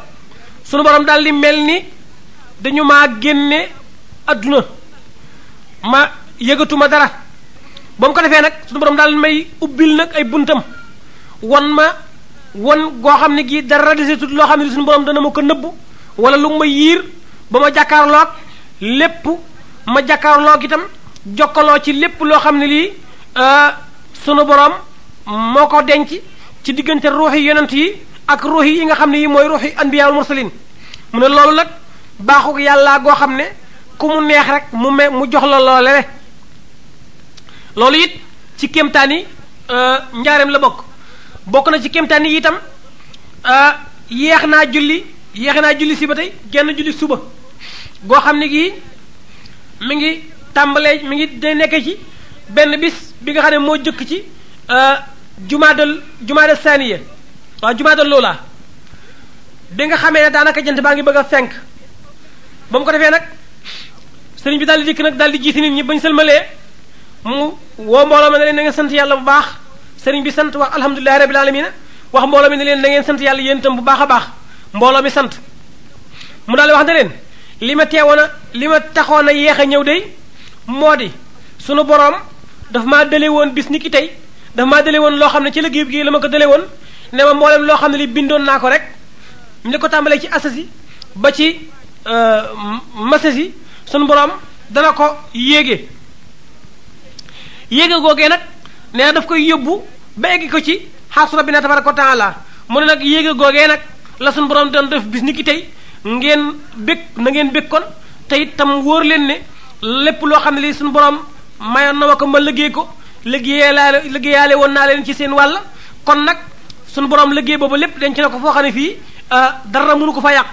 sunu borom daal di mel ni dañu maa génne adduna ma yëgatuma dara ba mu ko defee nag sunu borom daal may ubbil nag ay buntam won goo xam ne gii dara desetut loo xam ne sunu borom dana ma ko nëbbu wala lu ma yiir ba ma jàkkaarloog lépp ma jàkkaarloog itam jokkaloo ci lépp loo xam ne lii sunu borom moo ko denc ci diggante ruuxi yonent yi ak ruux yi nga xam ne yi mooy ruuxi anbiya wal mursalin mu ne loolu nag baaxuk yàlla goo xam ne ku mu neex rek mu jox la loole loolu it ci kéemtaan yi njaareem la bokk na ci kéemtaan yi itam yeex naa julli si ba tey genn julli suba goo xam ne gii mi ngi tàmbalee mi ngi day nekk ci benn bis bi nga xam ne moo jëkk ci jumaada saaniya waaw jumaada loola bi nga xamee ne daanaka jant baa ngi bëgg a fenk ba mu ko defee nag sëriñ bi daal di dikk nag daal di jiiti nit ñi bañ sëlmalee mu woo mbooloo mi ne leen na ngeen sant yàlla bu baax sëriñ bi sant wax alhamdulilahi rabbil alamina wax mbooloo mi ne leen na ngeen sant yàlla yéen itam bu baax a baax mbooloo mi sant mu daal di wax ne leen li ma taxoon a yéex a ñëw day moo di sunu boroom daf maa dale woon bis ni ki tey daf maa dale woon loo xam ne ci liggéey bi la ma ko dale woon ne ma mboolem loo xam ne li bindoon naa ko rek li ko tàmbalee ci asasi ba ci masasi sunu boroom dana ko yéege googee nag nee daf koy yóbbu ba eggi ko ci xaasu rabbina tabaraka wa taala mu ne nag yéege googee nag la sunu boroom doon def bis ni ki tey ngeen bég kon te itam wóor leen ne lépp loo xam ne lii suñu borom mayoon na ma ko ma liggéey ko liggéeyaale woon naa leen ci seen wàll kon nag suñu borom liggéey boobu lépp denc na ko foo xam ne fii dara mënu ko fa yàq